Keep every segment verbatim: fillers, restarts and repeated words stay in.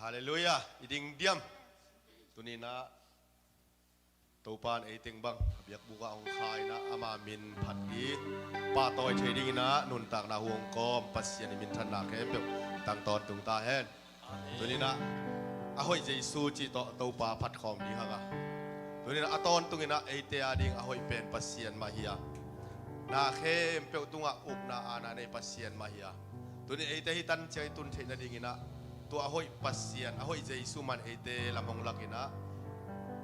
Halleluiah. I ding diam? Tuni-in ah Topa in ei teng bang a biakbuk ah hong kha-in ah ama min phat i pahtawi thei dingin ah nuntakna hu hong kawm Pasian i minthanna khempeuh tang tawntung ta hen. Tuni-in ah a hoih Jesu cih tawh Topa phat khawm ding hang a, tuni-in ah a tawntungin ah eite a ding a hoih pen Pasian mah hi a, na khempeuh tungah ukna aana nei Pasian mah hi a, tuni eite hih tan ciang i tun theih nadingin ah tua a hoih Pasian, a hoih Jesu mah in eite lam hong lakin ah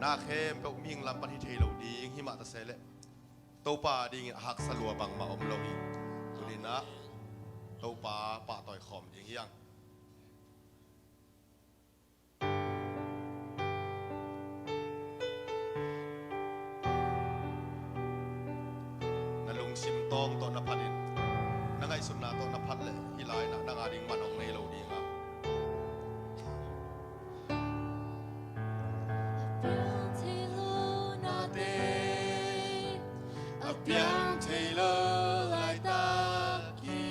na khempeuh mihing lam pan hi thei lo ding hi mah ta se leh Topa dingin a haksa lua bangmah om lo hi. Tuni-in ah Topa pahtawi khawm ding hi hang. Na lungsim tawng tawh na phat in, na ngaihsutna tawh na phat leh hih lai-in ah nang a ding man hong nei lo ding a. A piang thei lo nate, a piang thei lo laitak hi,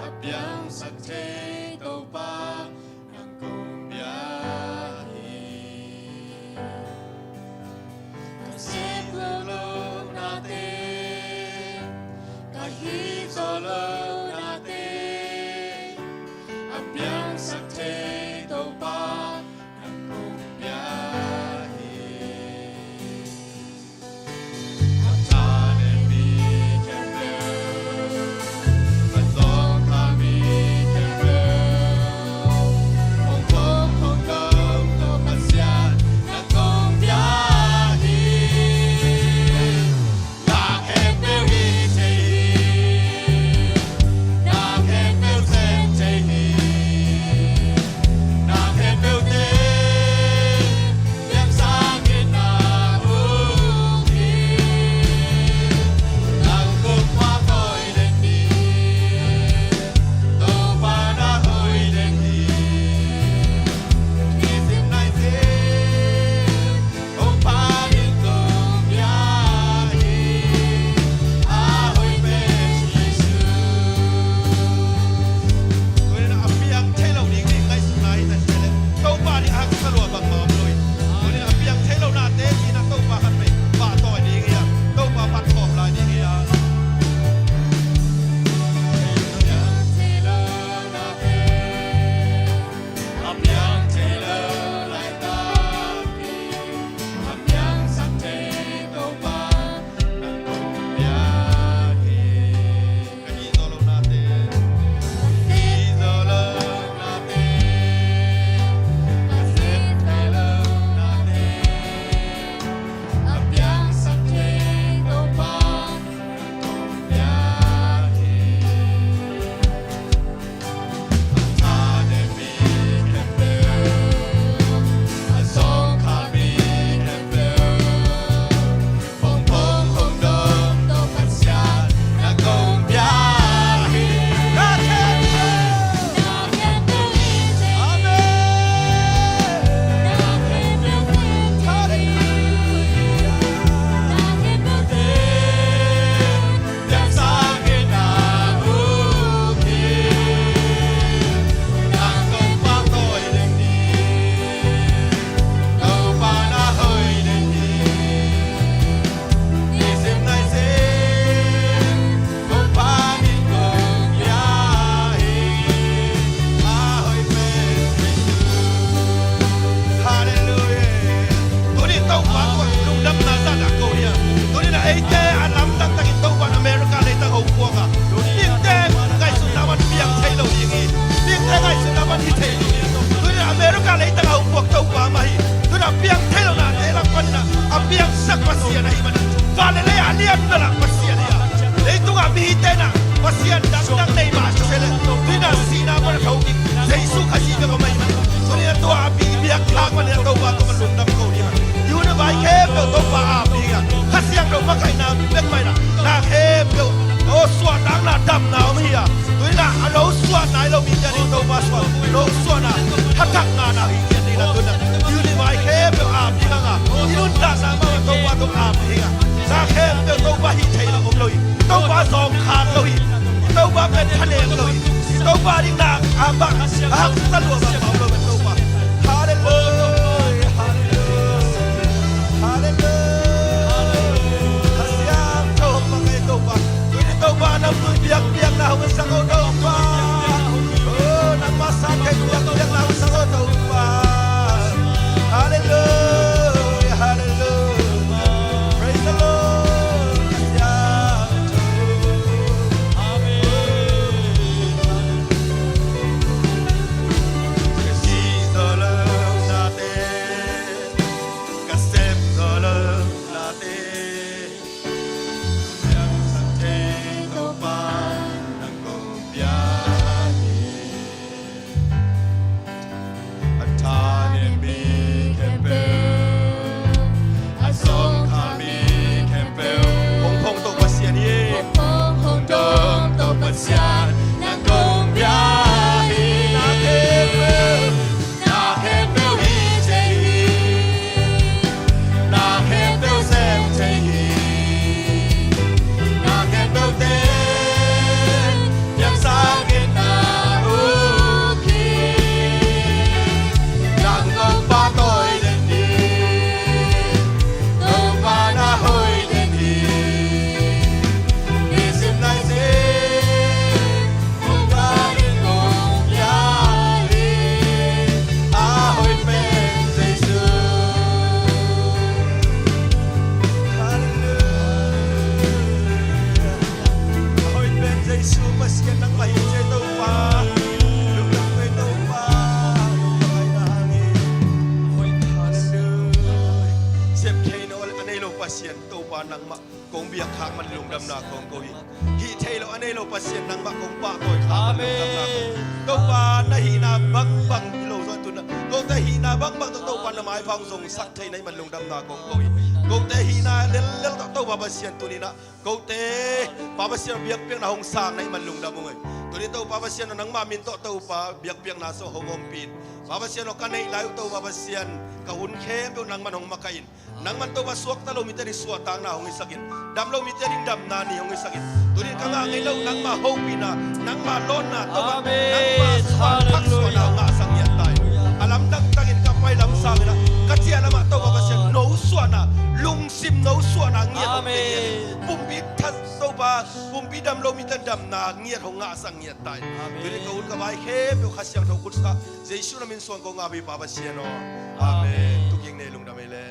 a piangsak thei Topa nang kong bia hi. Ka sep lo lo nate, ka hi zo lo nate, a piangsak thei Topa nang kong bia hi. Tuni-in a piang thei lo ding ding ngaihsutna hi ta se leh Topa ding a haksa lua bangmah om lo hi. Tuni-in a piang thei lo nate ci-in ah Topa khat vei pahtawi ding hi a, Topa phat khawm lai ding hi a. Halleluiah. Tuni Topa tungah lungdamna zahna ko hi a. Tuni-in ah eite a lamdang takin Topa in America leitang ho puak a. Mihingte ngaihsutna man piang thei lo ding hi. Mihingte ngaihsutna man hi thei lo ding. Tuni-in ah America leitang a ho puak Topa mah hi. Tuni-in ah piang thei lo nate lak panin ah a piangsak Pasian ahih manin, vanlei a lianna lak Pasian hi a. Leitungah mihingte in ah Pasian dangdang nei mah se leh, tuni-in ah sihna pan a tho ding Jesu Khazih bek om ahih manin, tuni-in ah tua a biakpiak thak manin ah Topa tungah lungdam ko ding a. I hun i vai khempeuh Topa aap ding a. Kha Siangtho makaihna bek mah in ah na khempeuh, aw, suahtakna damna om hi a. Tuni-in ah a lo suah nai lo mite ading Topa suah, lo suahna, thathakna na hi ding a, tuni-in ah i hun i vai khempeuh aap ding hang a, i nuntakna mah Topa tungah aap ding hang a. Na khempeuh Topa hih theih loh om lo hi. Topa zawngkhal lo hi. Topa pen thaleng lo hi. Topa ding na a bang a haksa lua bang om lo hi Topa. Biak khak man lungdamna kong ko hi. Hih thei lo a nei lo Pasian nangmah kong pahtawi khak man lungdamna kong. Amen. Topa na hihna bangbang hi lo zaw tuna. Kote hihna bangbang tawh Topa na maipha hong zongsak thei na hih man lungdamna kong ko hi. Kote hihna lellel tawh Topa Pasian tuninah kote Pa Pasian biakpiakna hong sang na hih man lungdam ung ei. Tuni Topa Pasian aw nangmah min tawh Topa biakpiakna sung hong ompih in. Pa Pasian aw ka neih lai uh Topa Pasian ka hun khempeuh nangman hong makaih in. Nangman Topa suakta lo mite ding suahtakna hong hisakin, dam lo mite ding damna ni hong hisakin. Tunin ka ngah ngei lo nangma hopihna, nangma lawnna Topa, amen, nangma suan thak suahna hong ngahsak ngiat ta in. A lamdang takin ka pai lam sanginah ka ciah lamah Topa Pasian no suahna, lungsim no suahna ngiat hong pe ngiat in. Amen. Pumpi that Topa, pumpi dam lo mite damna ngiat hong ngahsak ngiat ta in. Amen. Tunin ka hun ka vai khempeuh Kha Siangtho khutsa Jesu na min suang kong ngah hi Pa Pasian aw. Amen. Amen. Tuking ne lungdam ei le.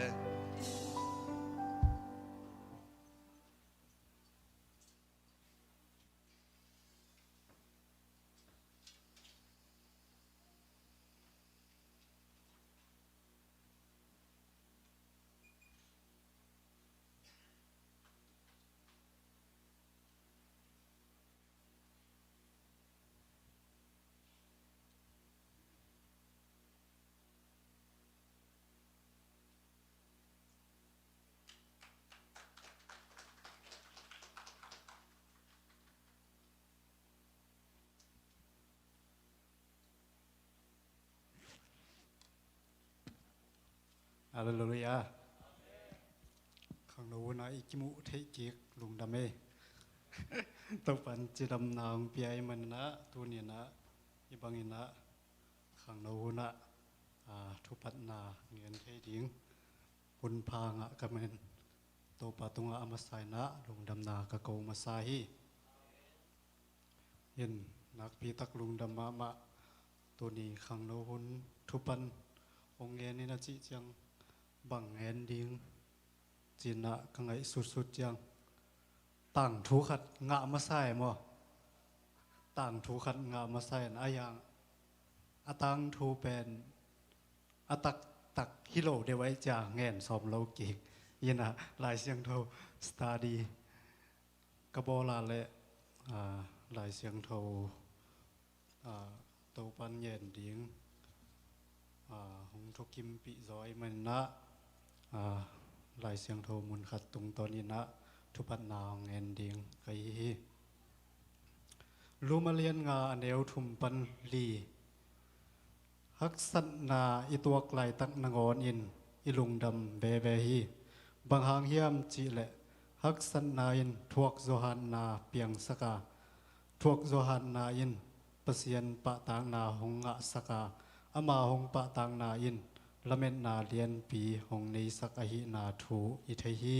Halleluiah. Khangno hunah i kimuh theih kik lungdam ei. Topan cidamna hong pia i maninah tuninah i banginah khangno hunah, ah, thupatna ngen thei ding hunpha ngah ka manin Topa tungah a masa inah lungdamna ka ko masa hi. In nakpitak lungdam mahmah. Tuni khangno hun thupan hong ngen in a cih ciang bang ngen ding cinah ka ngaih sutsut ciang tangthu khat ngah masa e maw? Tangthu khat ngah masa in a yang a tangthu pen a taktak hi lo deuh aih cia ngen sawm lo kik. Inah Lai Siangtho study ka bawla le, ah, Lai Siangtho, ah, Topan ngen ding, ah, hong thukimpih zaw i maninah, ah, Lai Siangtho munkhat tungtawn inah thupatna hong ngen ding ka hi hi. Lum a lian nga a neu thum pan li. Haksatna i tuak laitak nangawn in i lungdam veve hi. Bang hang hiam cihleh haksatna in thuak zawhatna piangsak a, thuak zawhatna in Pasian pahtakna hong ngahsak a, ama hong pahtakna in lametna lianpi hong neisak ahihna thu i thei hi.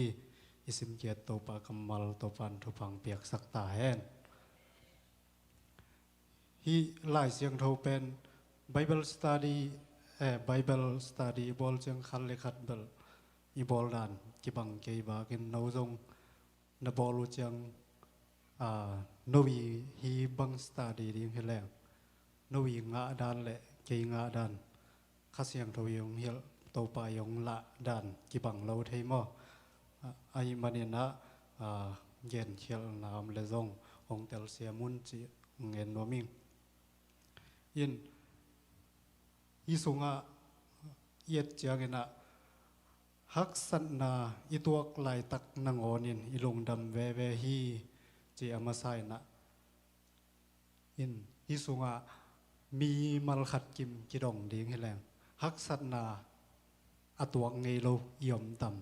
I simkiat Topa kammal Topan thupha piaksak ta hen. Hih Lai Siangtho pen Bible study, eh, Bible study i bawl ciang khat le khat bel i bawl dan kibang kei bakin no zong na bawl uh ciang, ah, no i hi bang study ding hi leng no i ngah dan le kei ngah dan Kha Siangtho i hong hilh Topa i hong lah dan kibang lo thei maw? Ah, ahih maninah, ah, genkhialhna om le zong hong telsiam un cih ngen nuam ing. In hih sungah i et cianginah haksatna i tuak laitak nangawn in i lungdam veve hi ci a masa inah. In hih sungah mimal khat kim kidong ding hi leng haksatna a tuak ngei lo i om tam?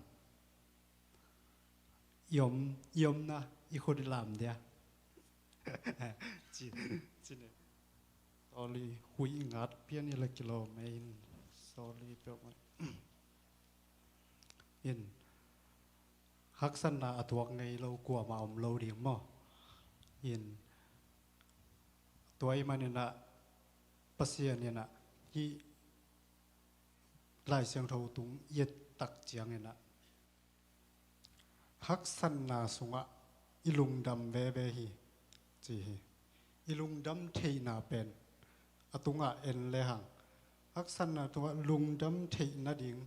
I om, i omna i khut i lam dia. Ci, ci ne. Sorry, huih ngat pian i la kilawm e in. Sorry peuhmah. In haksatna a tuak ngei lo kuamah om lo ding maw? In tua i maninah Pasian inah hih Lai Siangtho tung i et tak cianginah haksatna sungah i lungdam veve hi ci hi. I lungdam theihna pen a tungah en lehang haksatna tungah lungdam theih nading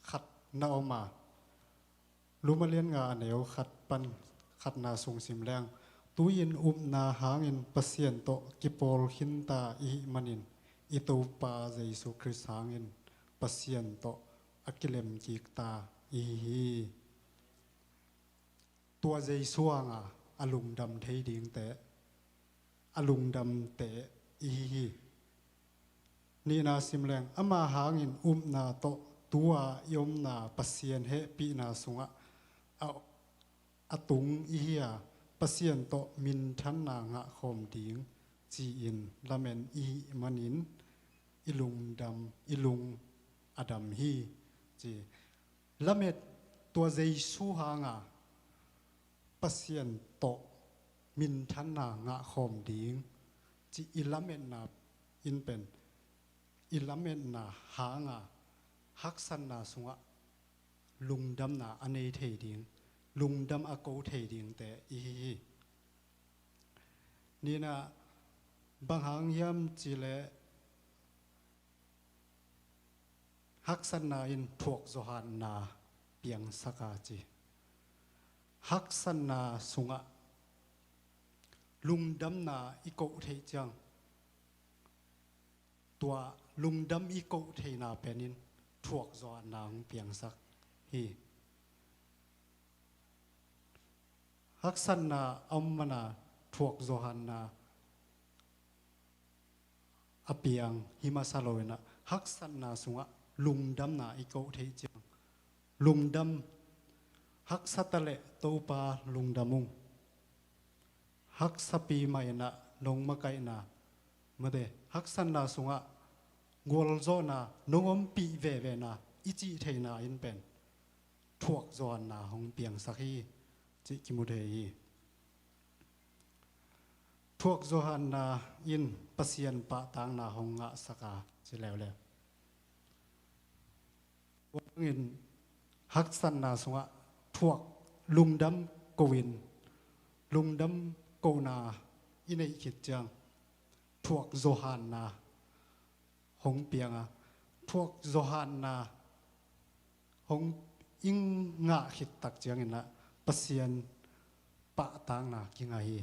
khat na om a, Lum a lian nga a neu khat pan khatna sung sim leng, tu-in upna hangin Pasian tawh kipawl khinta i hih manin i Topa Jesu Khrist hangin Pasian tawh a kilemkikta i hi hi. Tua Jesu hanga a lungdam thei dingte, a lungdamte i hi hi. Nihna sim leng, ama hangin upna tawh tua i omna Pasian hehpihna sungah a, a tung i hi a, Pasian tawh minthanna ngahkhawm ding ci-in lamen i hih manin i lungdam, i lung a dam hi, ci. Lamet tua Jesu hanga Pasian tawh minthanna ngahkhawm ding ci i lametna in pen, i lametna hanga haksatna sungah lungdamna a nei thei ding, lungdam a ko thei dingte i hi hi. Nihna, bang hang hiam cileh haksatna in thuak zawhanna piangsak a ci. Haksatna sungah lungdamna i koh theih ciang, tua lungdam i koh theihna penin thuak zawhanna hong piangsak hi. Haksatna a om mana thuak zawhanna a piang hi masa lo inah, haksatna sungah lungdamna i koh theih ciang, lungdam, haksa taleh Topa lungdam ung. Haksapi mah inah nong makaihna, mate, haksatna sungah gualzawhna nong ompih vevena i cih theihna in pen thuak zawhanna hong piangsak hi, cih kimu thei hi. Thuak zawhanna in Pasian pahtakna hong ngahsak a ci leuleu. Tua bangin haksatna sungah thuak lungdam ko-in, lungdam kohna i neih khit ciang thuak zawhanna hong piang a, thuak zawhanna hong i ngah khit tak ciangin ah Pasian pahtakna kingah hi,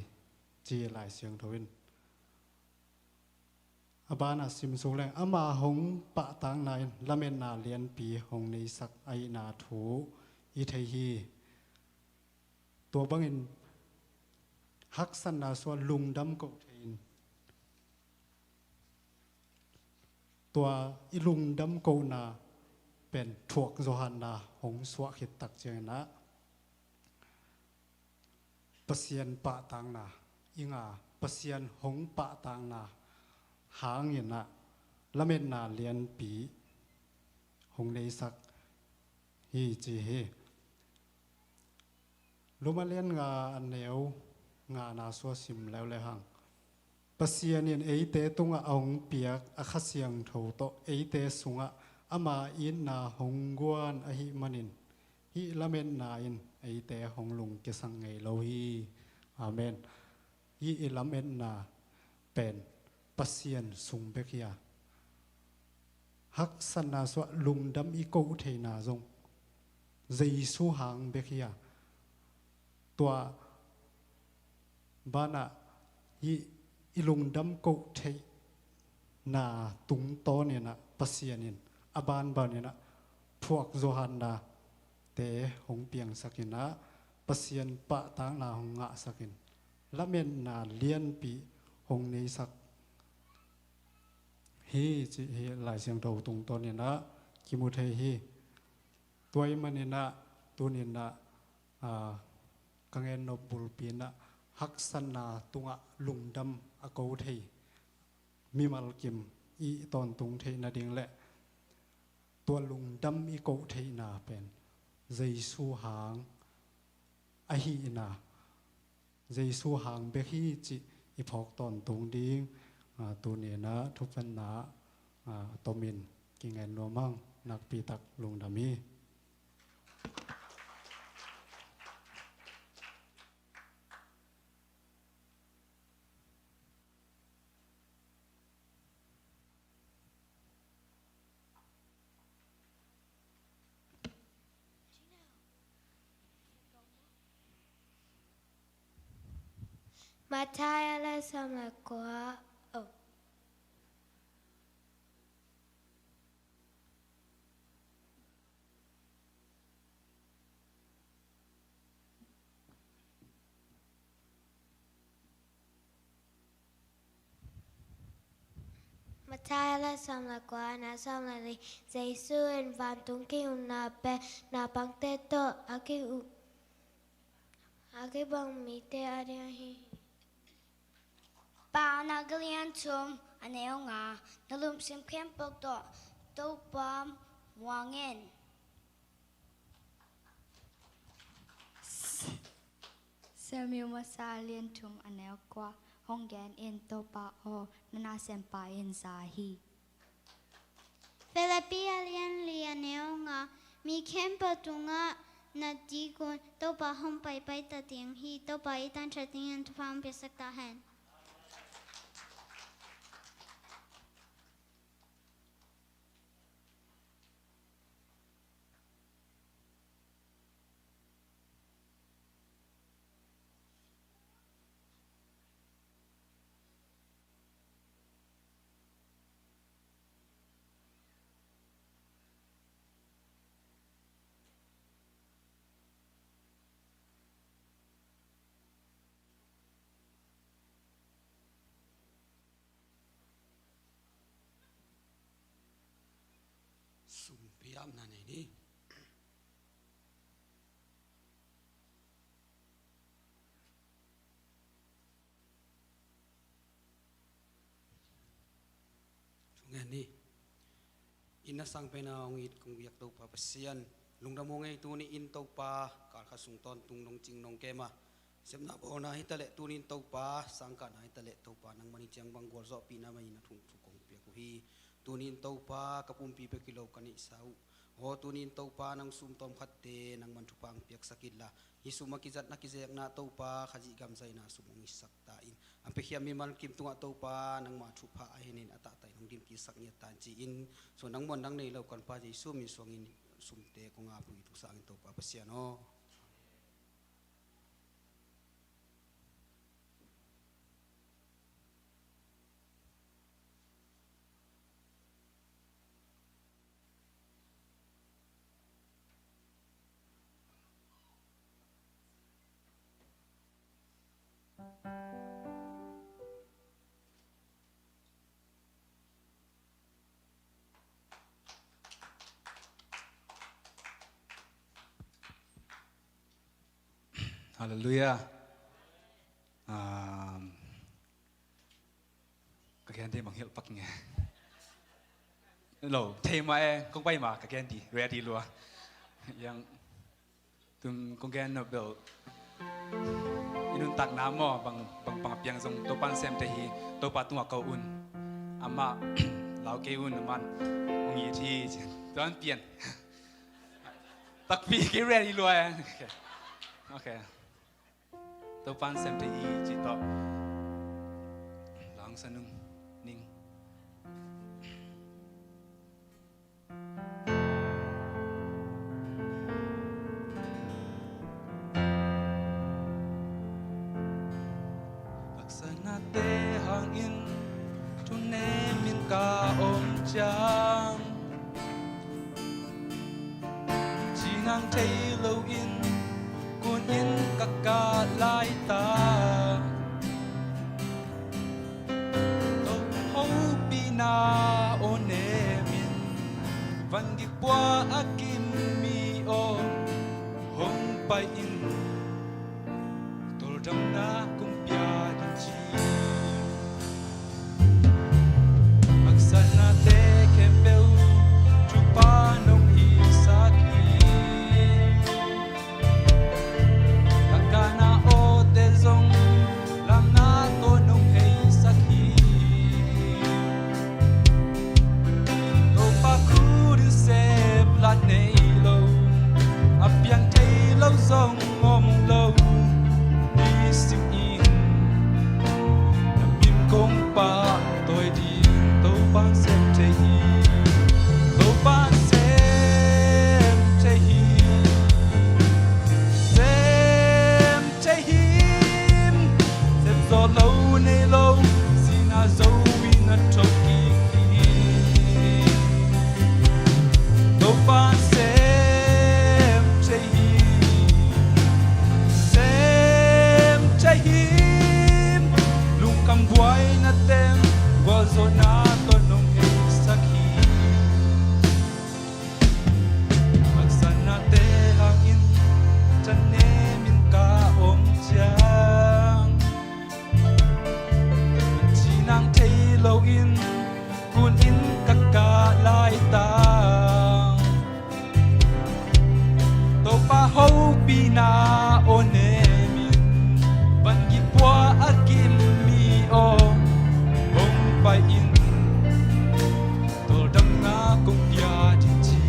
ci Lai Siangtho in. A banah simsuk leng, ama hong pahtakna in lametna lianpi hong neisak ahihna thu i thei hi. Tua bangin haksatna sungah lungdam koh thei-in, tua i lungdam kohna pen thuak zawhanna hong suah khit tak ciangin ah Pasian pahtakna i ngah, Pasian hong pahtakna hangin ah lametna lianpi hong neisak hi, ci hi. Lum a lian nga a neu ngana sua sim leuleu hang. Pasian in eite tungah a hong piak a Kha Siangtho tawh eite sungah ama itna hong guan ahih manin hih lametna in eite hong lungkiasak ngei lo hi. Amen. Hih i lametna pen Pasian sung bek hi a, haksatna sungah lungdam i koh theihna zong Jesu hang bek hi a, tua banah hih i lungdam koh theihna tungtawn in ah Pasian in a banban in ah thuak zawhannate hong piangsak in ah Pasian pahtakna hong ngahsak in lametna lianpi hong neisak hi, cih hih Lai Siangtho tungtawn in ah kimu thei hi. Tua ahih manin ah tuni in ah, aa, ka gen nop bulpi in ah haksatna tungah lungdam a ko thei mimal kim i tawntung theih nading le tua lungdam i koh theihna pen Jesu hang ahihna, Jesu hang bek hi cih i phawk tawntung ding, aa, tuni in ah thupatna, aa, tomin kingen nuam hang. Nakpi tak lungdam hi. Matthai a lian sawm le kua. Oh. Matthai a lian sawm le kua, a neu sawm le li. Jesu in vantung ki-ukna pen naupangte tawh a ki-uk, a kibang mite ading ahi hi. Paunak a lian thum, a neu nga. Na lungsim khempeuh tawh Topa muang in. Samuel masa a lian thum, a neu kua. Hong gen in, Topa aw, na nasempa in za hi. Filipi a lian li, a neu nga. Mi khempeuh tungah na dik un, Topa hong paipai ta ding hi. Topa i tan ṭhat dingin thupha hong piaksak ta hen. Sum piakna nei ni. Thungen ni. Inn a sang pen a hong it kong biak Topa Pasian, lungdam hong ei tuni in Topa, kalkhat sung tawntung nong cing nong kem a, sepna bawlna hi ta leh tuni in Topa, sangkahna hi ta leh Topa, nangmah in hih ciang bang gualzawhpihna mah in a thung thu kong piak uh hi. Tuni in Topa, ka pumpi bek hi lo ka neihsa uh. Aw, tuni in Topa, nang sum tawmkhatte nangman thupha hong piaksak inla, hih sum a kizatna kizekna Topa, Khazih gam zaina sum hong hisak ta in. A piakhia mimal kim tungah Topa, nangma thupha a henin a tahtah in hong dimkiksak ngiat ta in ci-in, so nang muan nang nei lo kan Pa Jesu min suangin sumte kong ap uh hi, tung sangin Topa Pasian aw. Halleluiah. Um, ka gen ding bang hilh pak nge. Lo, thei mah e, kong pai mah ka gen ding, ready lua. Yang tun kong gen nop bel i nuntakna maw, bang, bang, bang a piang zong Topa'n sem thei hi, Topa tungah ko un. Amah lau kei un, amah'n hong it hi, ci. Tuan pian. Takpi, kei ready lua e. Okay. Okay. Topa'n sem thei hi, ci tawh. Lau sa nung ning. Haksatnate hangin thunemin ka om ciang, ci nang thei loin kunin ka kah lai ta. Tua hopihna aw nemin, van gik pua a kim mi aw, hong pai in, toldamna kong pia ding ci. Haksatnate khempeuh thupha nong hisak hi. Ka kahna awte zong lamna tawh nong heisak hi. Topa khut in sep la nei lo, a piang thei lo zong om lo. Nisim in nei lo, sihna zo in a thokik hi. Topa sem thei hi, sem thei hi. Lungkham buaina teng gualzawhna tawh nong heisak hi. Haksatnate hangin thanemin ka om ciang, cinang thei loin kunin ka kah laitang, Topa hopihna aw nemin, van kipua a kim mi aw, hong pai in. Tawldamna kong pia ding ci.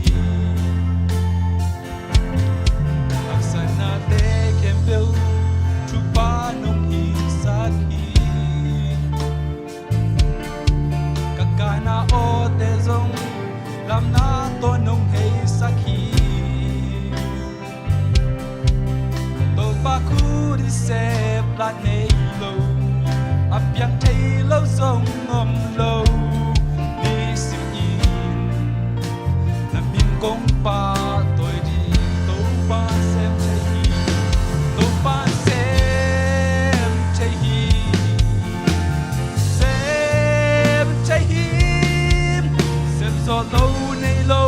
Haksatnate khempeuh thupha nong hisak hi. Ka kahna awte zong lamna tawh nong heisak hi. Topa khut in sep lah nei lo, a piang thei lo zong om lo. Nisim in na min kong pahtawi ding. Topa sem thei hi, Topa sem thei hi, sem thei hi. Sem zawh lo nei lo,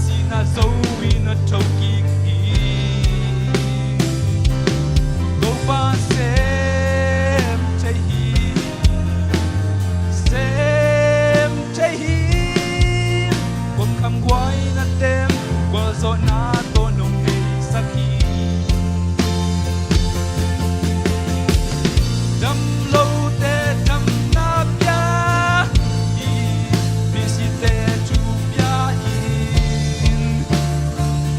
sihna zo in a thokik hi. Topa sem thei hi, sem thei hi. Kong kham guaina teng gualzawhna tawh nong heisak hi. Dam lote damna pia hi, misite thu pia in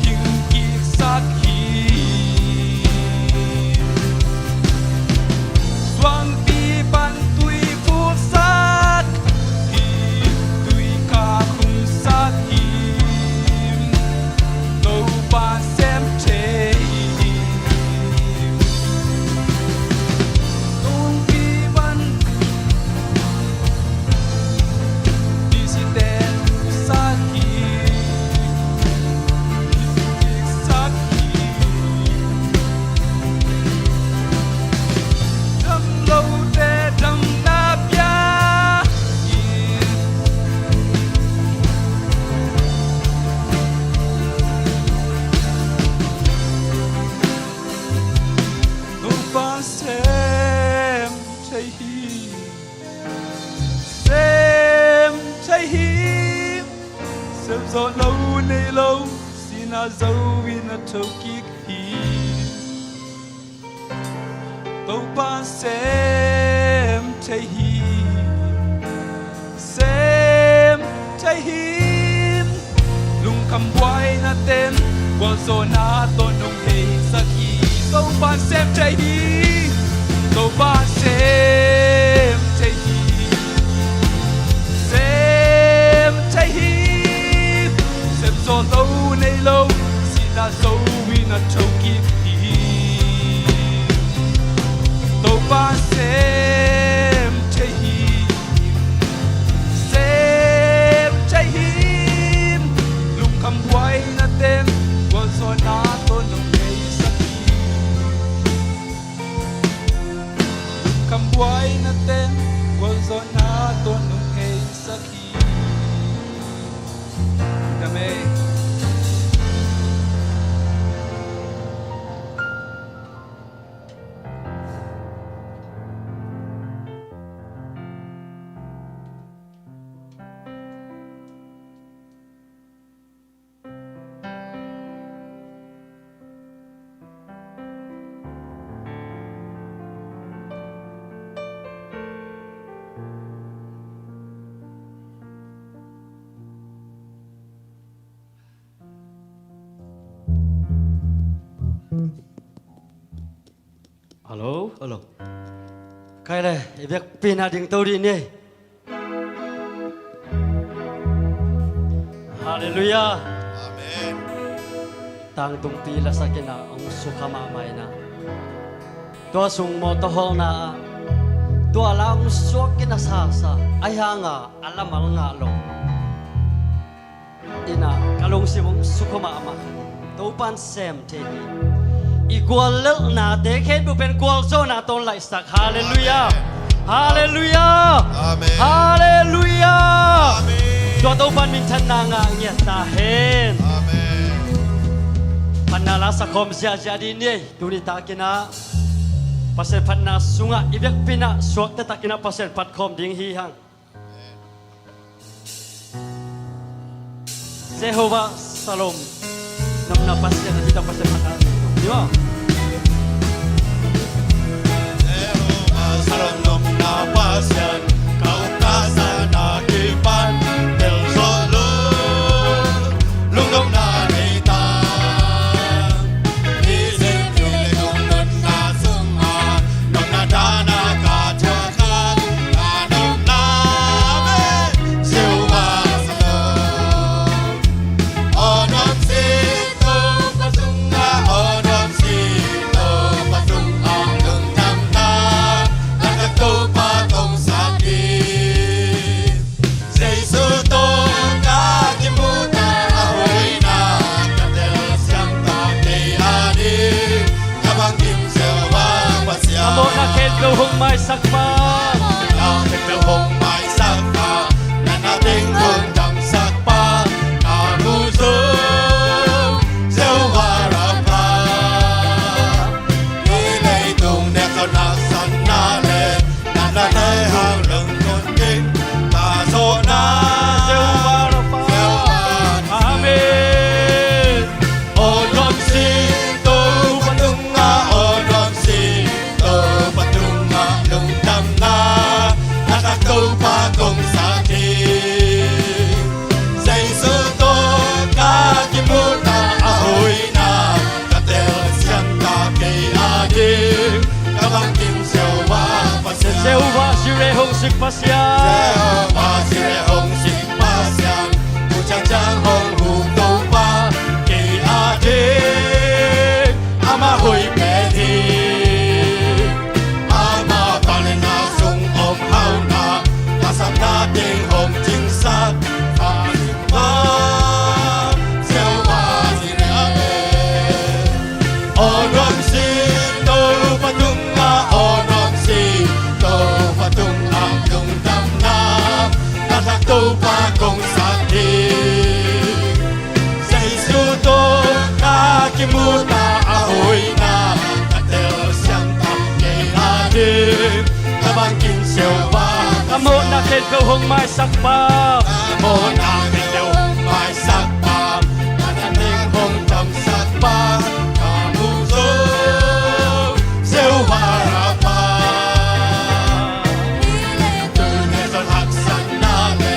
hing kiksak hi. Suangpi pan tui khuksak hi, tui kha khuksak hi. Topa sem thei hi. Tungpi van Nisite sak hi, sak hi. Dam lote damna pia hi. Topa sem thei hi, sem thei hi. Sem zawh lo nei lo, sihna zo in a thokik hi. Topa sem thei hi, sem thei hi. Lungkham buaina teng gualzawhna tawh nong heisak hi. Topa sem thei hi, Topa sem thei hi, sem thei hi. Sem zawh lo nei lo, sihna zo in a thokik hi. Topa sem thei hi, sem thei hi. Lungkham buaina teng gualzawhna tawh nong heisak hi. Lungkham buaina teng gualzawhna tawh nong heisak hi. Amen. Hello, hello. Khai le, i biakpiakna ding to dih ni. Halleluiah. Amen. Tangtungpi lasak in ah hong sukha mahmah in ah, tua sung mawtaw hawlna ah Tua la hong suak kei na sasa, ahi hanga a lamal ngah lo. Ina ka lungsim hong sukha mahmah kha. Topan sem thei hi. I guallelhnate khempeuh pen gualzawhna tawh laihsak. Halleluiah. Halleluiah. Amen. Halleluiah. Amen. Tua Topan minthanna ngah ngiat ta hen. Amen. Phatna la sakhawm ziahziah dih ni ei. Tuni takinah Pasian phatna sungah i biakpi inah suakta takinah Pasian phatkhawm ding hi hang. Jehovah Shalom. Nopna Pasian a hita Pasian phatna. Jehovah Shalom, nopna Pasian, ka uk ka san a kipan, tel zawh lo, lungnopna nei ta. I zin tung le tung nopna sungah, nopna dana ka thuak kha, ka nopna me, Jehovah Shalom. Aw nuamsi Topa tungah, aw nuamsi Topa tungah lungdamna, na ka Topa kong sak hi. Jesu tawh ka kimuhna a hoihna, ka telsiam ta kei a ding, ka bangkim Jehovah Pasian. A mawhna khempeuh hong maisak pa. A mawhna khempeuh hong maisak pa. Na na teng hong damsak pa. Ka muh zo Jehovah Rapha. Hih leitung nek zo na sanna le na na le hau leng kon king ka zawhna. Jehovah Rapha. Jehovah. Amen. Aw nuamsi Topa tungah, aw nuamsi Topa tungah lungdamna, na ka Topa kong sak hi. Jesu tawh ka kimuhna a hoihna, ka telsiam ta kei a ding, ka bangkim Jehovah Pasian. Jehovah Jireh hong sik Pasian. Jehovah Jireh hong sik Pasian. Thu ciangciang hong hum Topa kei a ding, amah hoih pen hi. Amah pang le na sung om hauhna, ka sapna teng hong cingsak. Pasian pa, Jehovah Jireh. Aw nuamsi Topa tungah, aw nuamsi Topa tungah lungdamna, na ka Topa kong sak hi. Jesu tawh ka kimuhna a hoihna, ka telsiam ta kei a ding, ka bangkim Jehovah. A mawhna khempeuh hong maisak pa. A mawhna khempeuh hong maisak pa. Ka na teng hong damsak pa. Ka muh zo Jehovah Rapha. Hih leitung nek zo haksatna le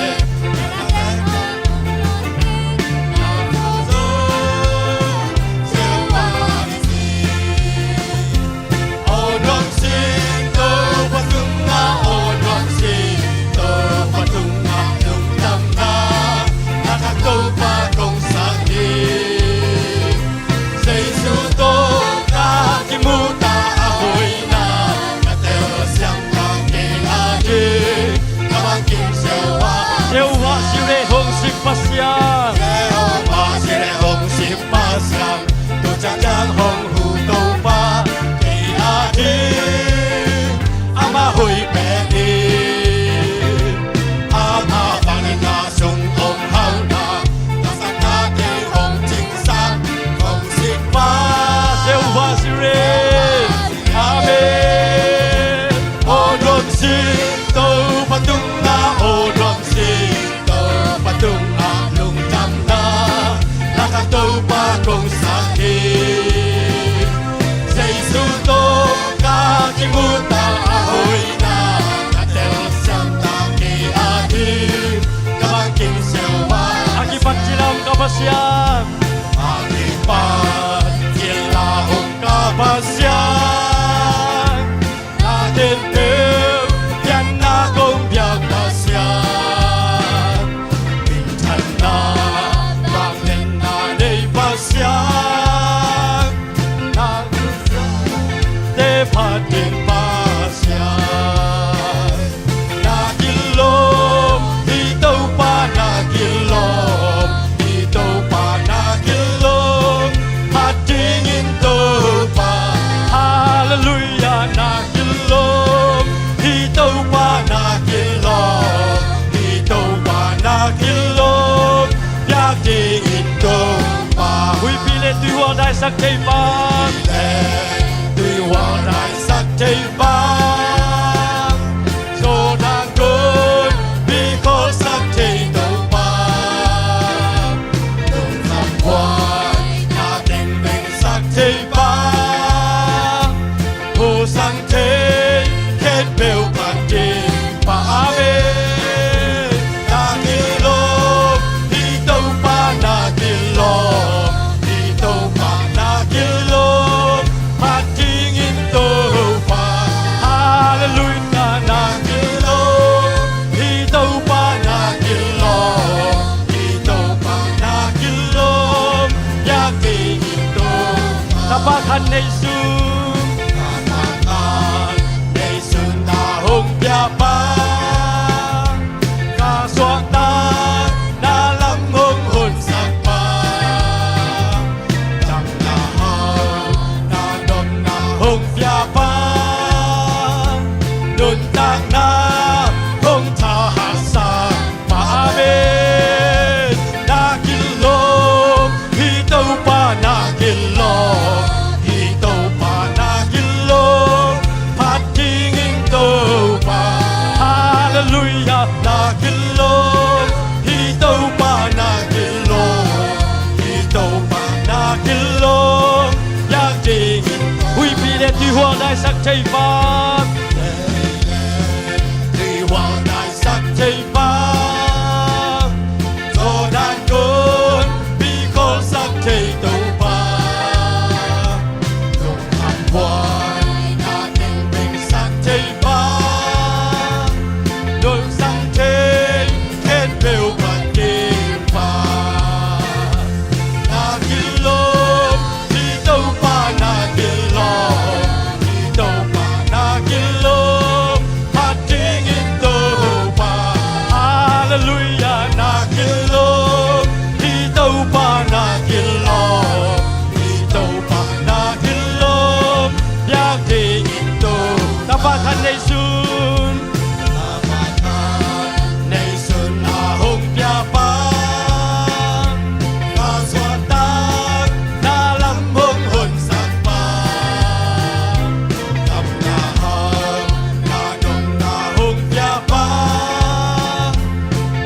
Na kilawm, hi Topa na kilawm, hi Topa na kilawm, biak dingin Topa. Huihpi le tuihual daisak thei pa. Huihpi le tuihual daisak thei pa. Jordan gun bikhawlsak thei Topa. Lungkham buaina teng bengsak thei pa. Hosang thei khempeuh phat ding pa. Amen. Na kilawm, hi Topa na kilawm, hi Topa na kilawm, phat dingin Topa. Halleluiah, na kilawm, hi Topa na kilawm, hi Topa na kilawm, biak dingin Topa. Tapa khat nei sun. Tapa khat nei sun na hong pia pa. Ka suahtakna lam hong honsak pa. Damna hauhna nopna hong pia pa. Nuntakna hong thahatsak pa. Amen. Na kilawm, hi Topa na kilawm, hi Topa na kilawm, phat dingin Topa. Halleluiah, na kilawm, hi Topa na kilawm, hi Topa na kilawm, biak dingin. Huihpi le tuihual daisak thei pa. Tuihual daisak thei pa. Jordan gun bikhawlsak thei Topa. Lungkham buaina teng bengsak thei pa. Nuntak thei khempeuh phat ding pa. Na kilawm, hi Topa na kilawm, hi Topa na kilawm, phat dingin Topa. Halleluiah, na kilawm, hi Topa na kilawm, hi Topa na kilawm, biak dingin Topa. Tapa khat nei sun. Tapa khat nei sun na hong pia pa. Ka suahtakna lam hong honsak pa. Damna hauhna nopna hong pia pa.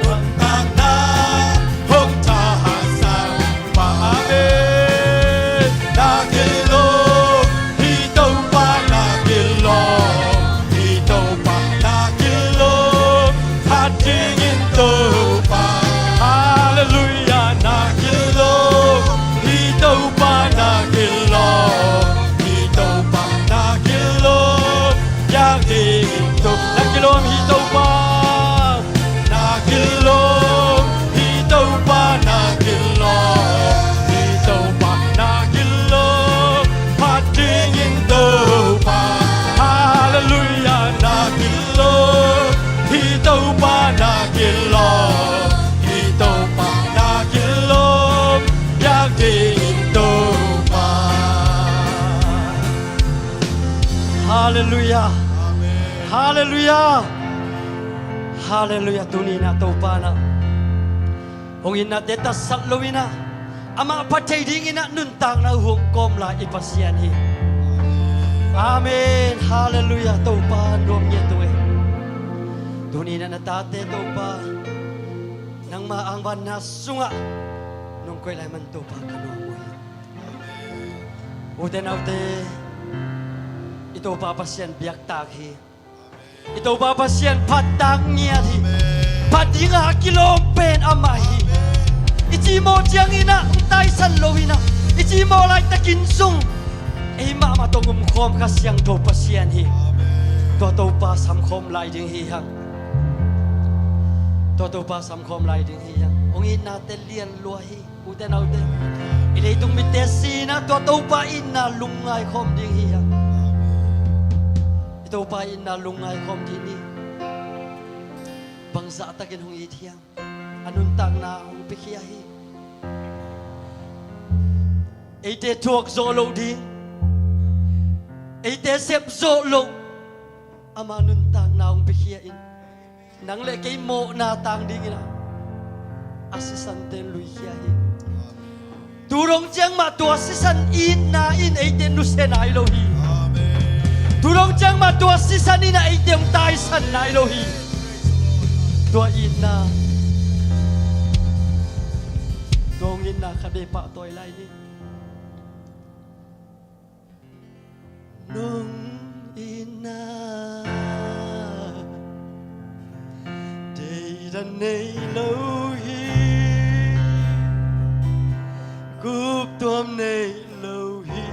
Nuntakna hong thahatsak pa. Amen. Na kilawm, hi Topa na kilawm, hi Topa na kilawm, phat dingin Topa. Halleluiah, na kilawm, hi Topa na kilawm, hi Topa na kilawm, biak dingin Topa. Na kilawm, hi Topa. Na kilawm, hi Topa na kilawm, hi Topa na kilawm, phat dingin Topa. Halleluiah, na kilawm, hi Topa na kilawm, hi Topa na kilawm, biak dingin Topa. Halleluiah. Amen. Halleluiah. Halleluiah, tuni-in ah Topa in ah hong itnate tatsat lo-in ah, amah phat thei dingin ah nuntakna uh hong kawm lai i Pasian hi. Amen. Halleluiah, Topa nuam ngiat ung ei. Tuni-in ah na tate Topa, nangma angvanna sungah nong koih lai man Topa ka nuam uh hi. Ute naute, i Topa Pasian biaktak hi. I Topa Pasian phattak ngiat hi. Phat dingah a kilawm pen amah hi. I cimawh ciangin ah hong taisan lo-in ah, i cimawh laitakin zong ei mahmah tawh hong omkhawm Kha Siangtho Pasian hi. Tua Topa samkhawm lai ding hi hang. Tua Topa samkhawm lai ding hi hang. Hong itnate lian lua hi. Ute naute, i leitung mitte sin ah tua Topa itna lungngai khawm ding hi hang. I Topa itna lungngai khawm ding hi. Bangzahtakin hong it hiam? A nuntakna hong piakhia hi. Eite thuak zawh loh ding, eite sepzawh loh ama nuntakna hong piakhia in, nang le kei mawhna tang dingin ah a sisan ten luikhia hi. Tu dong ciang mah tua sisan itna in eite nusia nai lo hi. Tu dong ciang mah tua sisan in ah eite hong taisan nai lo hi. Tua itna, tua hong itna khat vei pahtawi lai ni. Nong itna deidan nei lo hi. Guptuam nei lo hi.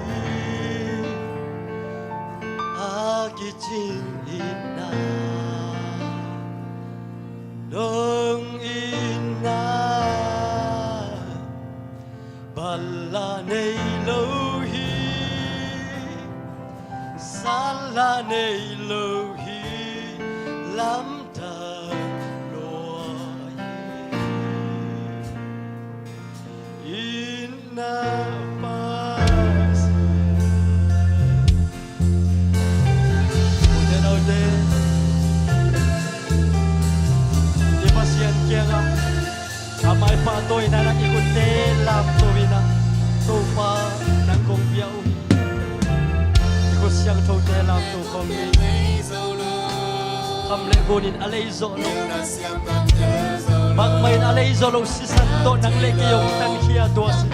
A kicing itna nong itna. Balla nei lo hi, salla nei lo hi, lamdang lua hi. Itna pa si. Ute naute, i Pasian kiangah a mai pahtawina in ah i khutte lamto in ah, Topa nang kong pia uh hi. I khut siangthote lamto khawm ni. Kham le gun in a lei zawh lo, bangmah in a lei zawh lo sisan tawh nang le kei hong tankhia tua si.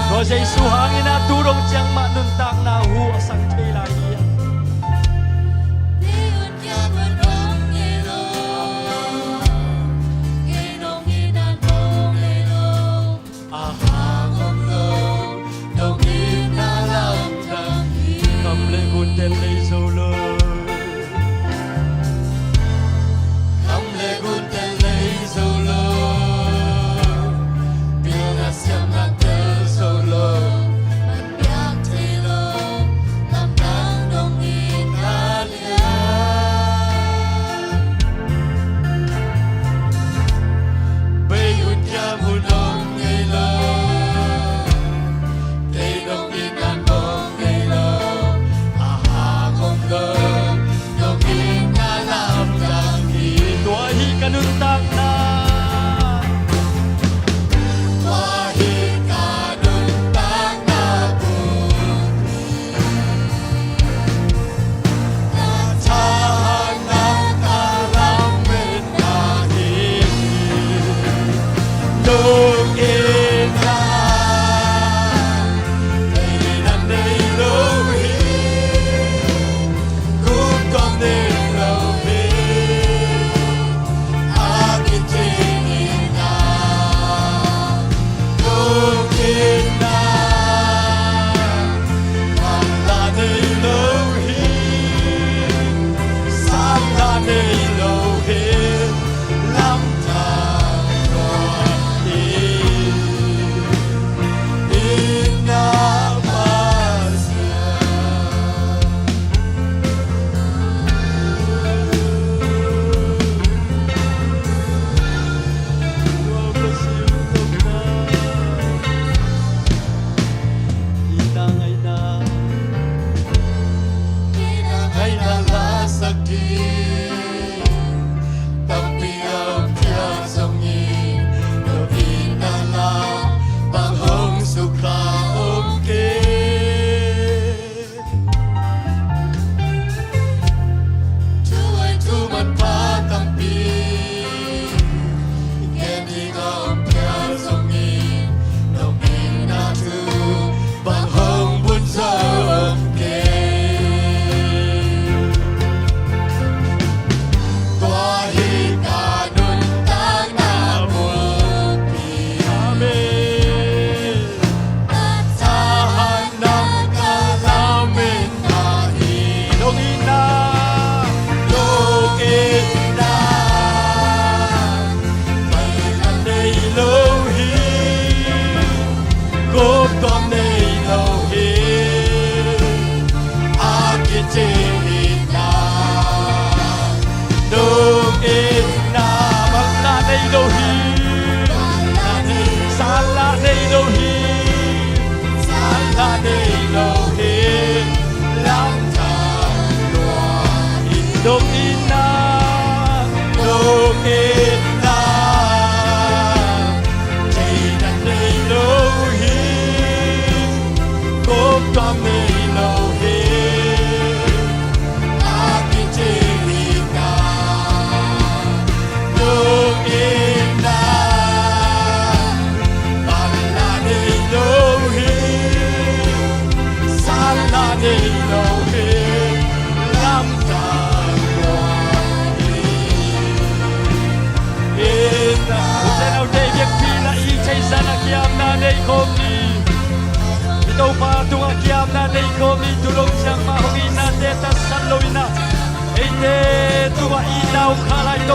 Tua Jesu hangin ah tu dong ciang mah nuntakna hu a sang thei lai hi. A hang om lo, dong itna lamdang hi. Kham le gunte lei zo lo. Kham le gunte lei zo lo. Pilna siamna tel zo lo. Man piak thei lo. Lamdang dong itna lian. Bei un kiam un om ngei lo. Kei dong itna om ngei lo. A hang om lo.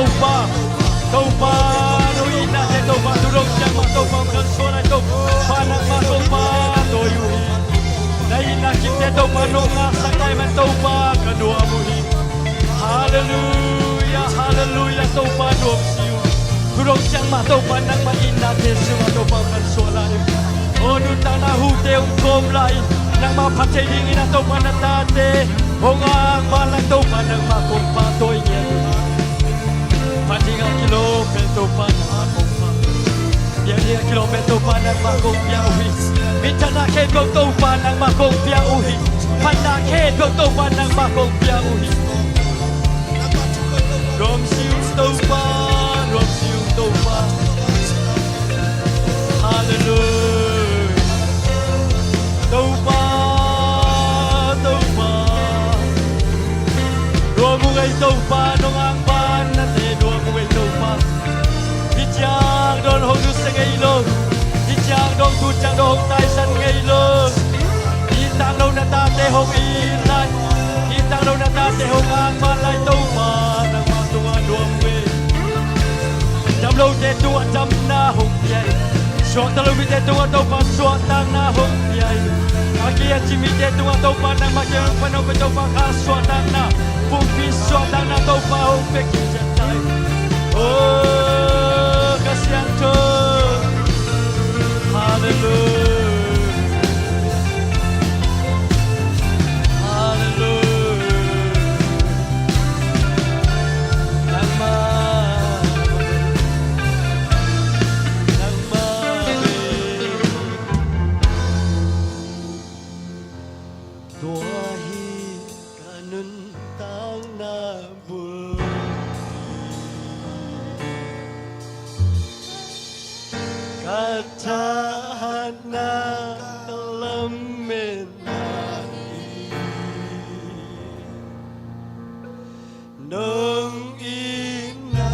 Topa, Topa, nong itnate Topa, tu dong ciang mah Topa hong kalsuan lai Topa, nangmah kong pahtawi uh hi. Na itna kipte Topa, nong ngahsak lai man Topa, ka nuam uh hi. Halleluia, halleluia, Topa nuam si uh. Tu dong ciang mah Topa, nangmah itnate sungah Topa hong kalsuan lai uh. O nuntakna hute hong kawm lai, nangmah phat thei dingin a Topa na tate hong angvan lai Topa, nangmah kong pahtawi ngiat uh hi. Phat ding a kilawm pen Topa nangmah kong pia. Biak ding a kilawm pen Topa nangmah kong pia uh hi. Minthanna khempeuh Topa nangmah kong pia uh hi. Phatna khempeuh Topa nangmah kong pia uh hi. Nuam si uh Topa, nuam si uh Topa. Halleluia. Topa, Topa. Nuam uh ei Topa, nong angvannate nuam uh ei Topa. Hih ciang dong hong nusia ngei lo. Hih ciang dong, tu ciang dong hong taisan ngei lo. Ittak lo na tate hong it lai. Ittak lo na tate hong angvan lai Topa, nangmah tungah nuam uh ei. Dam lote tungah damna hong pia in. Suakta lo mite tungah Topa suahtakna hong pia in. A kici mite tungah Topa nangmah kiang pan hong pia Topa, kha suahtakna, pumpi suahtakna Topa hong pia kician ta in. O ka Siangtho. Halleluia. Halleluia. Nangmah, nangmah. Tua hi ka nuntakna bulpi, ka thahatna, ka lametna hi. Nong itna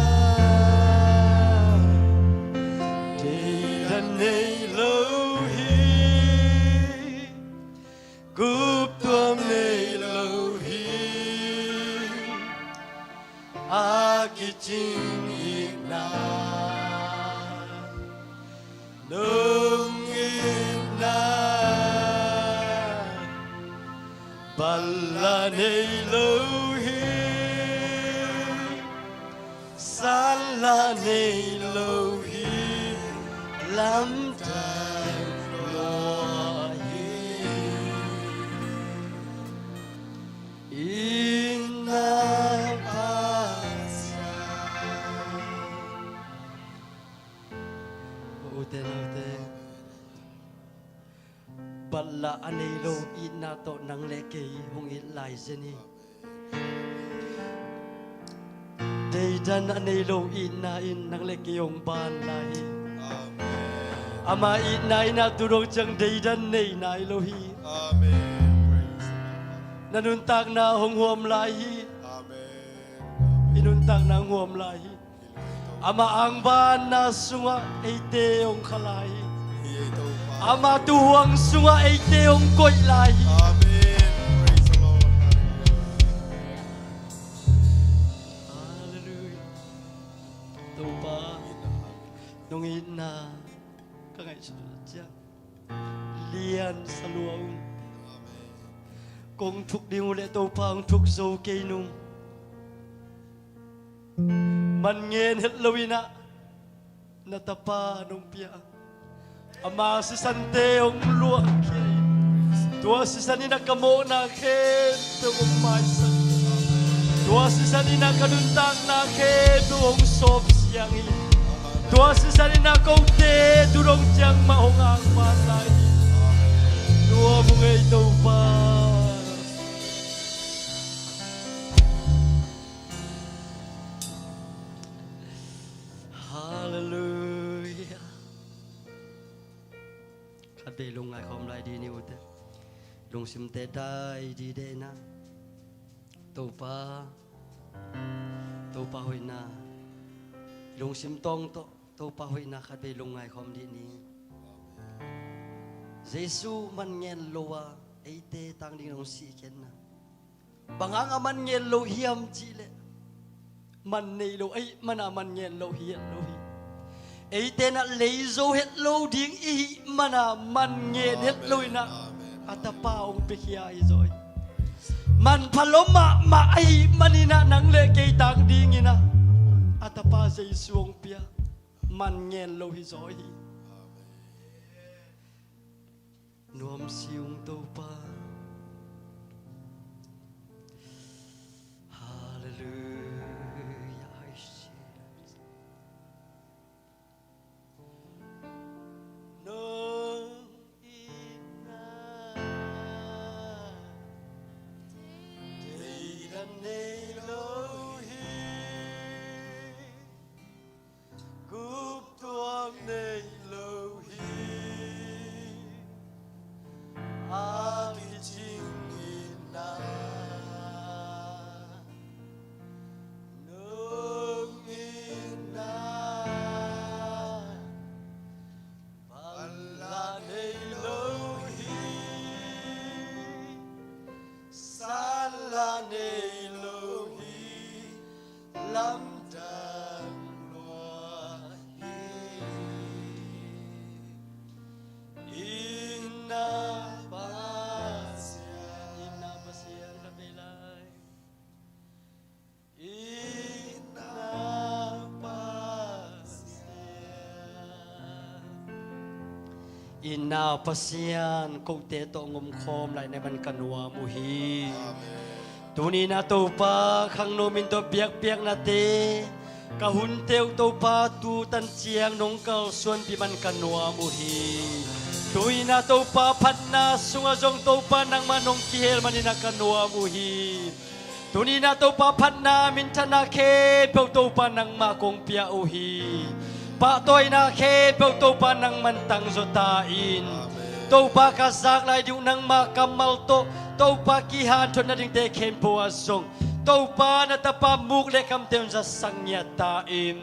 deidan nei lo hi. Guptuam nei lo hi. A kicing itna, nong itna batla nei lo hi. Sanla nei lo hi. Lamdang lua hi. Itna Pasian. Ute naute, batla a nei lo itna tawh nang le kei hong it lai zen hi. Deidan a nei lo itna in nang le kei hong ban lai hi. Ama itna in a tu dong ciang deidan nei nai lo hi. Na nuntakna hong huam lai hi. I nuntakna hong huam lai hi. Ama angvanna sungah eite hong kha lai hi. Ama tuuhuang sungah eite hong koih lai hi. Halleluia. Topa, nong itna ka ngaihsut ciang lian sa lua ung. Kong thuk ding uh leh Topa hong thuk zo kei nung. Man ngen het lo in ah na tapa nong pia. Ama sisante hong luahkhia in. Tua sisan in ah ka mawhna khempeuh hong maisak. Tua sisan in ah ka nuntakna khempeuh hong sawp siang in. Tua sisan in ah kote tu dong ciang mah hong angvan lai hi. Nuam ung ei Topa. Halleluia. Khat vei lungngai khawm lai dih ni ute. Lungsimte dai dih deh in ah Topa, Topa hoihna, lungsim tawng tawh Topa hoihna khat vei lungngai khawm dih ni. Jesu man ngen lo a eite tang ding hong sihkhiatna. Bang hang a man ngen lo hiam cih leh man nei lo ahih mana man ngen lo hi het lo hi. Eite na lei zo het lo ding i hih mana man ngen het lo inah a tapa hong piakhia hi zaw hi. Man pha lo mahmah ahih maninah nang le kei tang dinginah a tapa Jesu hong pia man ngen lo hi zaw hi. Nuam si ung Topa. Halleluia. Nong itna deidan nei lo hi. Guptuak nei lo hi. A kicing itna nong itna pala nei lo hi. Sala nei lo hi. Lamdang lua hi. Itna Pasian, itna Pasian ka vei lai. Itna Pasian. Itna Pasian, kote tawh ngomkhawm lai na man ka nuam uh hi. Tuni na Topa khangno min tawh biakpiaknate ka hunte uh Topa tu tan ciang nong kalsuanpih man ka nuam uh hi. Tuni na Topa phatna sungah zong Topa nangmah nong kihel maninah ka nuam uh hi. Tuni na Topa phatna minthanna khempeuh Topa nangmah kong pia uh hi. Pahtawina khempeuh Topa nangman tangzaw ta in. Topa ka zak lai ding uh nangmah kammal tawh Topa kihanthawn nadingte khempeuh ah zong Topa na tapa muk le kamte un zatsak ngiat ta in.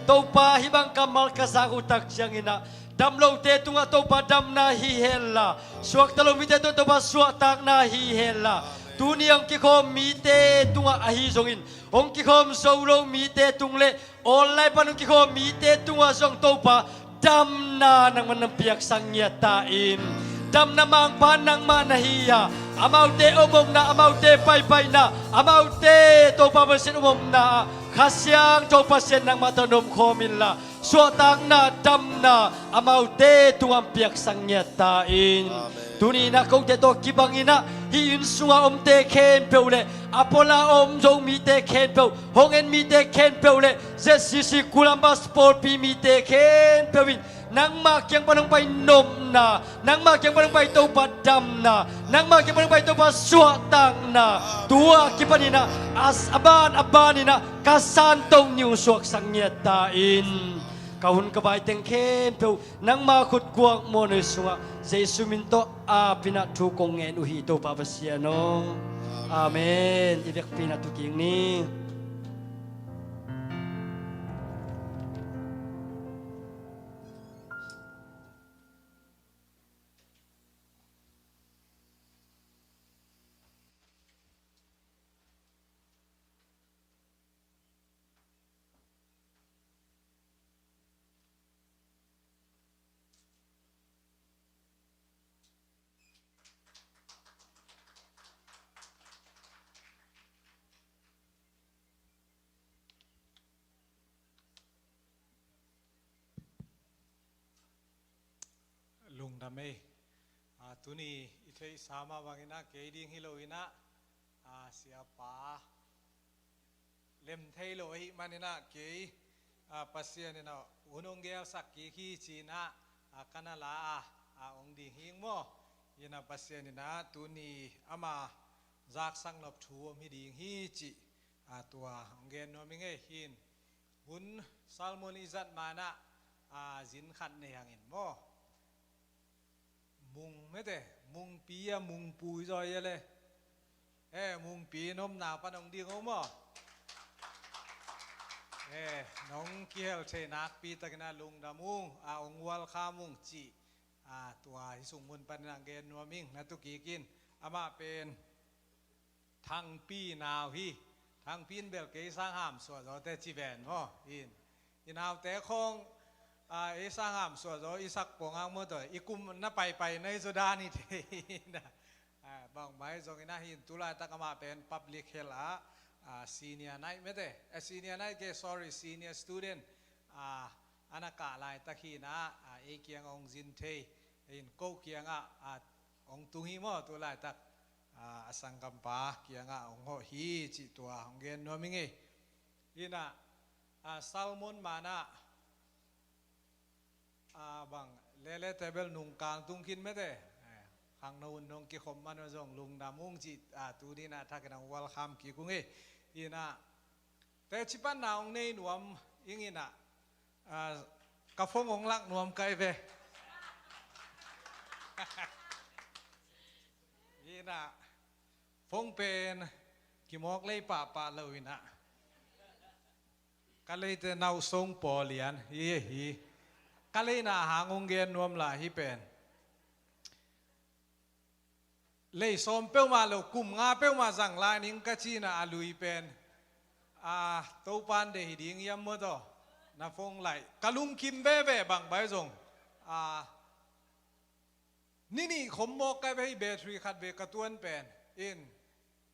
Topa hih bang kammal ka zak uh tak cianginah damlote tungah Topa damna hi henla, suakta lo mite tungah Topa suahtakna hi henla, tuni hong kikhawm mite tungah ahi zongin hong kikhawm zo lo mite tung le online pan hong kikhawm mite tungah zong Topa damna nangman nang piaksak ngiat ta in. Damna mangpa nangmah na hi a, amaute omomna, amaute paipaina, amaute Topa Pasian omomna ah Kha Siangtho Pasian nangmah tawh nomkhawm inla, suahtakna damna amaute tungah piaksak ngiat ta in. Tuni na kote tawh kibanginah hih inn sungah omte khempeuh le a pola a om zo mite khempeuh, hong en mite khempeuh le Z C C Columbus pawlpi mite khempeuh in nangmah kiang pan hong pai nopna, nangmah kiang pan hong pai Topa damna, nangmah kiang pan hong pai Topa suahtakna tua kipaninah a ban a baninah ka santo ni uh suaksak ngiat ta in. Ka hun ka vai teng khempeuh nangma khut kuak mawhna sungah Jesu min tawh apinah thu kong ngen uh hi Topa Pasian aw. Amen. I vekpi na tukik ni. Lungdam ei. A, tuni i theihsa mah banginah kei ding hi loinah, a, siapa lem thei lo ahih maninah kei, a, Pasian inah hun hong gelsak kik hi cinah, a, ka na la a, a, hong ding hing maw? Inah Pasian inah tuni ama zaksak nop thu om hi ding hi cih, a, tua hong gen nuam ing ei hin. Hun sermon i zat manah, a, zin khat nei hangin maw? Mung mete, mungpi a mungpui zaw ia le. E, mungpi nopna pan hong ding o maw? E, nong kihel thei nakpi takinah lungdam ung, a, hong welcome ung cih, a, tua hi sungmun paninah gen nuam ing. Na tukikin amah pen Thangpi nau hi. Thangpin bel kei sang ham suah zaw te ci ven maw. In, i naute khawng, a, ei sang ham suah zaw i sak pongak maw taw, i kum na paipai na i zaw dan i thei. A, bangmah zong in a hin tulaitak amah pen public health ah, a, senior night mete, a, senior night ke, sorry, senior student, a, ana kah laitak hi na, a, ei kiang hong zin thei, in ko kiangah, a, hong tung hi maw tulaitak, a, a sanggampa kiangah hong hawh hi cih tua hong gen nuam hi ngei. Hi na, a, Salmon manah, a, bang lele table nungkang tung khin mete. Eh, khangno un nong kikhop man zong lungdam ung cih, a, tu ni na thakin ang welcome kik ung hi. Hi na, teci panna hong nei nuam ing hi na, a, ka phone hong lak nuam kai ve. Hi na, phone pen kimawk lei pahpah lo hi na. Ka leite nau song paw lian hi hi. Ka leina hang hong gen nuam la hi pen. Lei sawm peuhmah lo, kum nga peuhmah zang lai ning ka cina a lui pen. A, Topan de hi ding hiam maw taw. Na phone lai ka lungkim veve bang bai zong. A, ni nih khom mawk ka ve hi, battery khat ve ka tuan pen. In,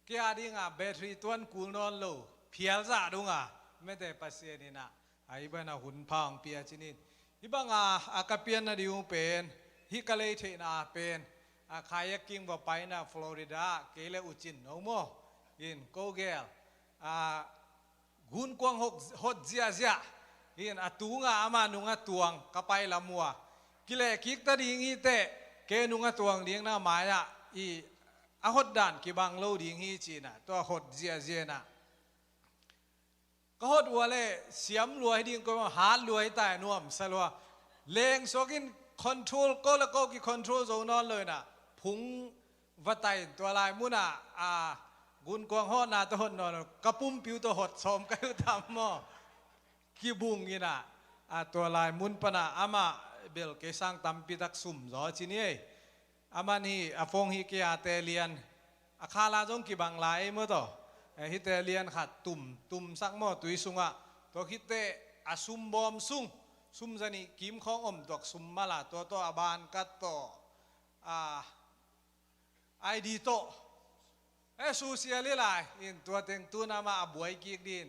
kia dinga battery tuan kul nawn lo, phial zah dunga, mete Pasian in a, a, hi bana hun pha hong pia cinin. Hi banga, a, ka pianna ding uh pen, hi ka lei theihna pen, a, kayaking va paina Florida, kei le u cin no maw. In, ko gel. A, gunkuang hot, hot ziahziah. In, a tunga ama nunga tuang ka pai lam uh a. Kileh kik ta ding hi teh, kei nunga tuang ding na mai-ah, i, a hot dan kibang lo ding hi cina, tua hot ziahziah na. Ka hot uh a le, siam lua hi ding ko, hat lua hi tai nuam sa lua. Leng suakin control, ko le ko ki control zo nawn lo ina, phung va tai tua lai muna, a, gunkuang hotna tawh hot nawn lo, ka pumpi uh tawh hot sawm ka hi uh tam maw. Kibung ina, a, tua lai mun pana ama bel kei sang tampi tak sum zaw ci ni ei. Aman hi, a phone hi kei a te lian, a khala zong kibang lai ei maw taw. E, hi te lian khat tum, tum sak maw tui sungah. Tua khit teh a sum bawm sung, sum zanih kim khawng om tuak sum mala, tua tawh a ban kat tawh. A, I D tawh. E, susia li lai, in tua teng tuna mah a buai kik din.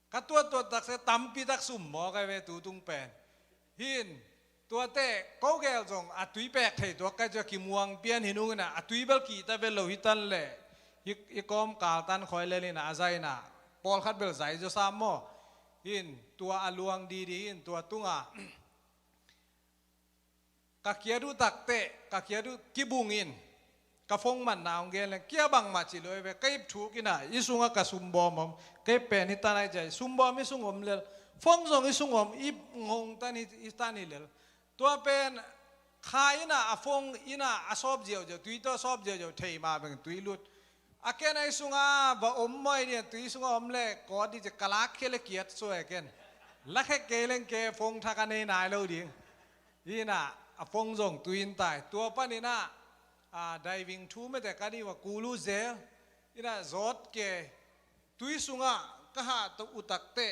Ka tuattuat takse tampi tak sum maw ka ve tu tung pen. Hin, tuate, ko gel zong, a tui pek thei tuak ka zia kimuang pian hi nung ina, a tui bel kihta bel lo hi tan le. Hi, hi kawm kal tan khoi le lina, a zai na. Pawlkhat bel zai zaw sam maw. Hin, tua a luang didi hin, tua tunga. Ka kiat uh takte, ka kiat uh kibungin, ka phone manna hong gen leng, kia bangmah ci lo hi ve, ka ip thuk ina, i sungah ka sumbawm om, ka ip pen hi tan ai zai, sumbawm i sung om lel, phone zong i sung om, i ngong tan hi, i tan hi lel. Tua pen, kha ina, a phone ina, a sawp ziauziau, tui tawh sawp ziauziau, thei mah beng tui lut. A ken ai sunga va om mai dia, tui sunga om le, kawt di cia ka lak khia le kiat sua e ken. Lak khia kei leng ke phone thak a nei nai lo ding. Ina, a phone zong tui in tai. Tua pan ina, a, diving thu mete ka ni wa kulu zel. Ina, zawt ke, tui sunga ka hah to utak te,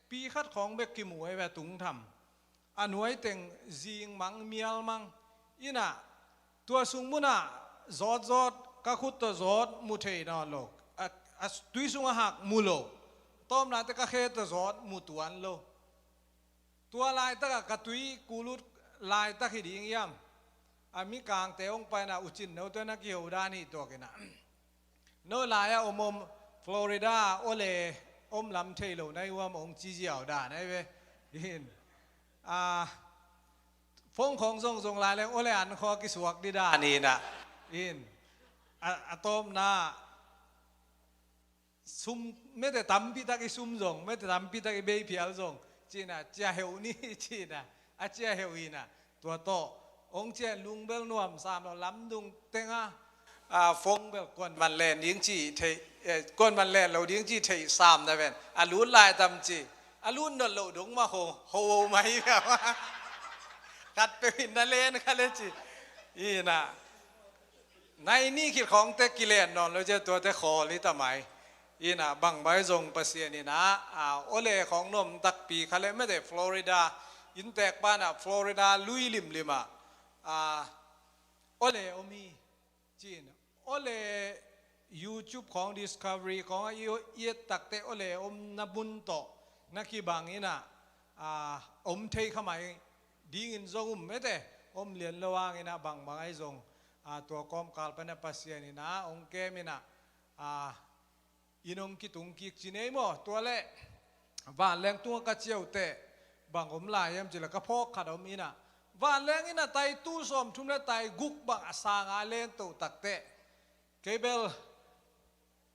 pi khat khawng bek kimu e ve tung tham. A nuai teng zing mang, mial mang. Ina, tua sung muna zawtzawt, ka khut tawh zawt mu thei nawn lo. A, a tui sungah hak mu lo. Tawpna te ka khe tawh zawt mu tuan lo. Tua laitaka ka tui kulut laitak hi ding hiam? A mikangte hong paina ucin no tua na kiho dan hi tuak ina. No lai-ah om om Florida ole om lam thei lo nai huam ong ci ziau dan ai ve. Hin. A, phone khawng zong zong lai le ole an khaw kisuak di dan hi na. Hin. A, a tawpna sum mete tampi tak i sum zong, mete tampi tak i bei phial zong. Cina, cia heu ni, cina. A cia heu hi na. Tua tawh, ong cian lungbel nuam sam lo lamdung tenga, a, phone bel kuan man len ding ci thei, eh, kuan man len lo ding ci thei sam na ven. A lut lai tam ci. A lut not lo dong ma ho, ho ho mai. Kat pe hin na len ka le ci. Ina. Nai ni khit khawng te kilen nawn lo cia tua te khawl hi ta mai. Ina bang bai zong Pasian ina, a, ole khong nom takpi kha le mete Florida, inntek pana Florida lui limlima, a, ole om hi. Cin, ole YouTube khong Discovery khong a i, i et takte ole om na mun tawh na kibang ina, a, om thei kha mai dingin zong um mete, om lian lo ang ina bang bang ai zong, a, tua kawmkal pana Pasian ina ong kem ina, a, in ong kitung kik ci nei maw, tua le vanleng tunga ka ciaute bang om lai hiam ci le ka phawk khat om ina, vanleng ina tai tul sawm thum le tai guk bang a sanga len to takte kei bel,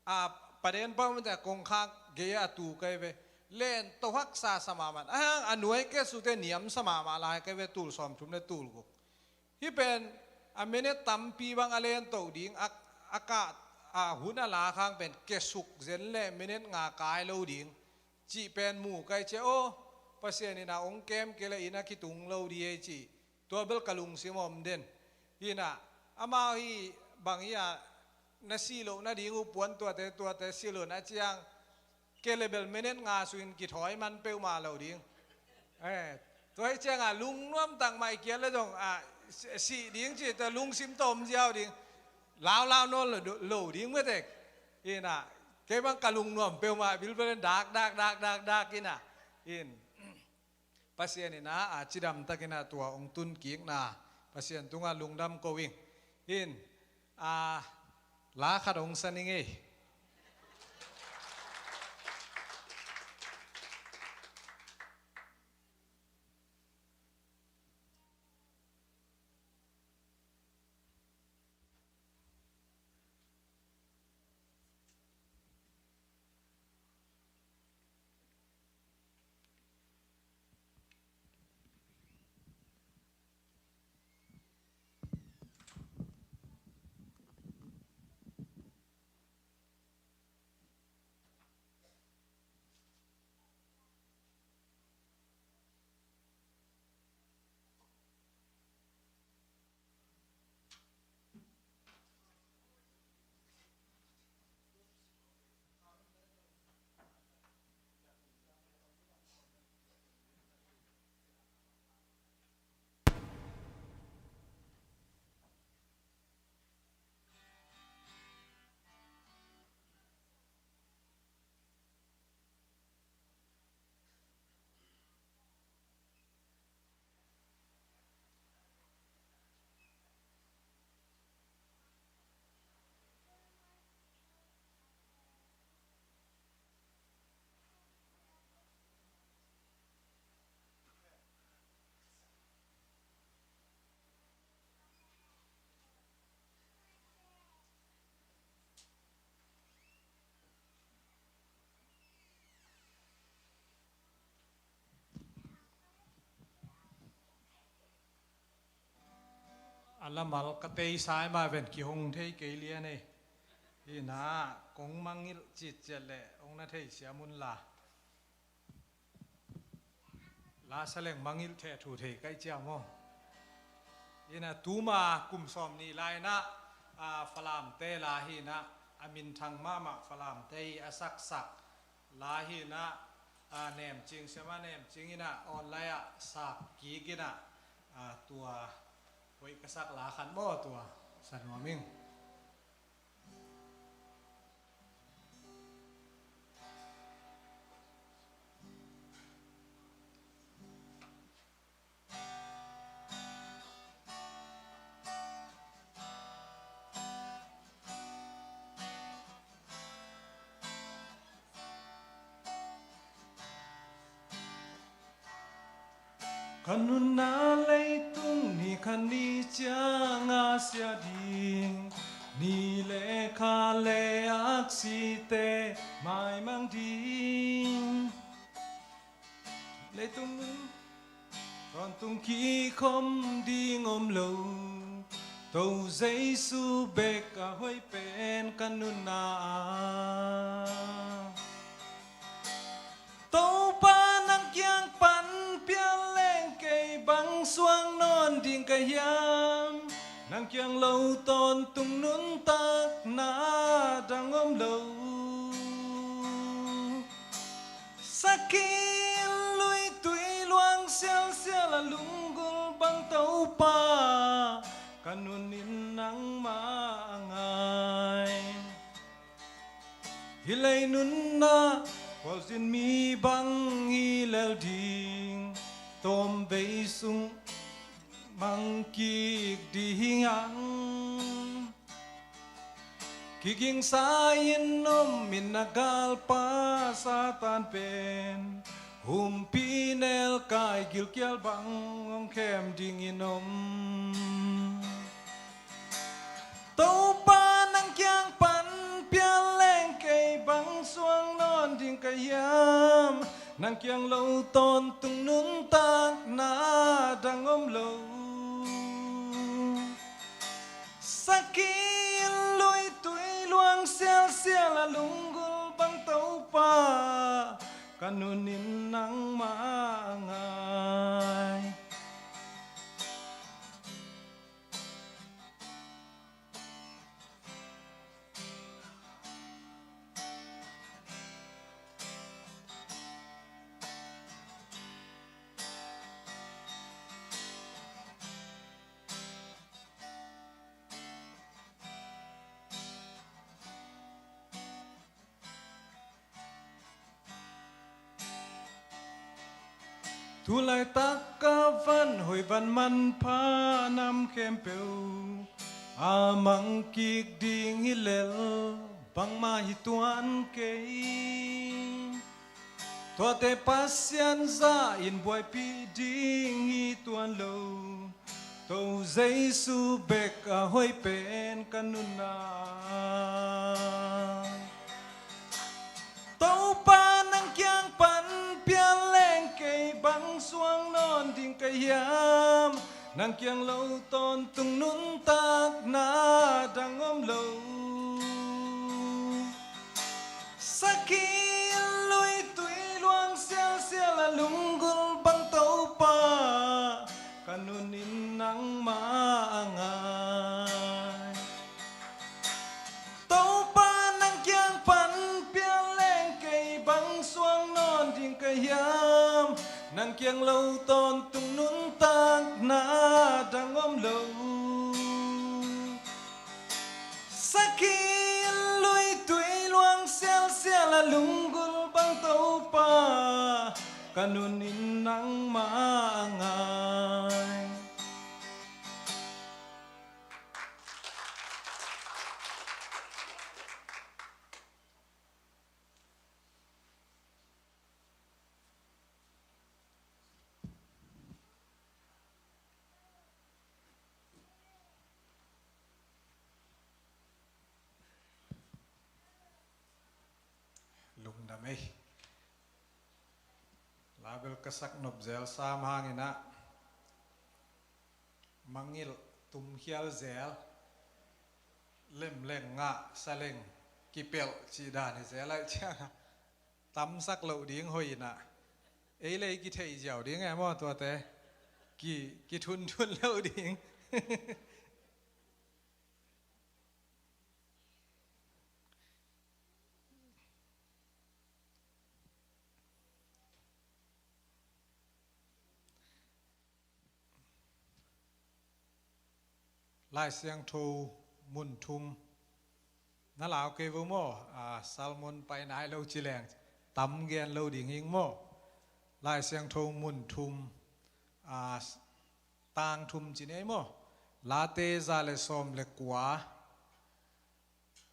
a, paden pau mete kongkhak gei a tu kai ve, len to haksa sa mahmah a hang a nuai ke sute niam sa mahmah lai kai ve tul sawm thum le tul guk. Hih pen a minute tampi bang a len to ding a, a kah, a hun a lak hang pen kesuk zen le minute nga kai lo ding cih pen mu kai cia aw, Pasian ina ong kem kei le ina kitung lo di ei cih tua bel ka lungsim om den. Hina amau hi bang hi a na si lo nading uh puan tuate tuate si lo na ciang ke le bel minute nga sungin kithawi man peuhmah lo ding. Eh, tua hi cianga lungnuam tak mah i kiat le zong, a, si, si ding ci ta lungsim tawm ziau ding. Laulau nawn lo, lo ding metek. Ina kei bang ka lungnuam peuhmah bilbel in dak dak dak dak dak ina. In Pasian ina, a, cidam takina tua ong tun kikna Pasian tunga lungdam ko ing. In, a, la khat ong sa ning ei. A lamal ka tei sai ma ven kihong thei kei lian ei. Hina kong mangilh citciat le ong na thei siam un la. La saleng mangilh theh thu thei kai cia maw? Ina tuma kum sawm nih lai ina, a, Falamte la hina a minthang mahmah Falamte i a saksak la hina, a, nemcing siama nemcing ina online ah sak kik ina, a, tua hoih ka sak la khat maw tua sa nuam ing. Ka nunna leitung ni khat ni ciang a sia ding, ni le kha le aksite maimang ding. Leitung tawntung kikhom ding om lo, To Jesu bek a hoih pen ka nunna ah. Topa nang kiang pan pial leng kei bang suang nawn ding ka hiam? Nang kiang lo tawntung nuntakna dang om lo. Ka nun in nangmah a ngai. Hih lei nunna khualzin mi bang hi lel ding, tawmvei sung mang kik ding ang. Kigingsa in om in a galpa Satan pen, humpinelkai gilkial bang hong khem dingin om. Topa nang kiang pan pial leng kei bang suang nawn ding ka hiam? Nang kiang lo tawntung nuntakna dang om lo. Sakhi lui tui luang sialsial a lunggulh bang Topa, ka nun in nangmah a ngai. Tu laitak ka van hoih van manpha nam khempeuh a mang kik ding hi lel, bangmah hi tuan kei. Tuate Pasian zah in buaipih ding hi tuan lo. To Jesu bek a hoih pen ka nunna. Topa nang kiang pan pial leng kei bang suang nawn ding ka hiam? Nang kiang lo tawntung nuntakna dang om lo. Sakhi lui tui luang sialsial a lunggulh bang Topa, ka nun in nangmah a ngai. Topa nang kiang pan pial leng kei bang suang nawn ding ka hiam? Nang kiang lo tawntung nuntakna dang om lo. Sakhi lui tui luang sialsial a lunggulh bang Topa, ka nun in nangmah a ngai. Lungdam ei. Label ka sak nop zel sam hangin ah, mangngilh tumkhial zel, lemleng ngah saleng kipelh cih dan hi zel ahih ciangin ah, tamsak loh ding hoih in ah, ei le ei kithei ziau ding e maw tuate, ki, kithunthun loh ding. Lai Siangtho mun thum na lau kei vo maw? A, sermon pai nai lo ci leng tam gen lo ding hing maw? Lai Siangtho mun thum, a, tang thum ci nei maw? Late za le sawm le kua,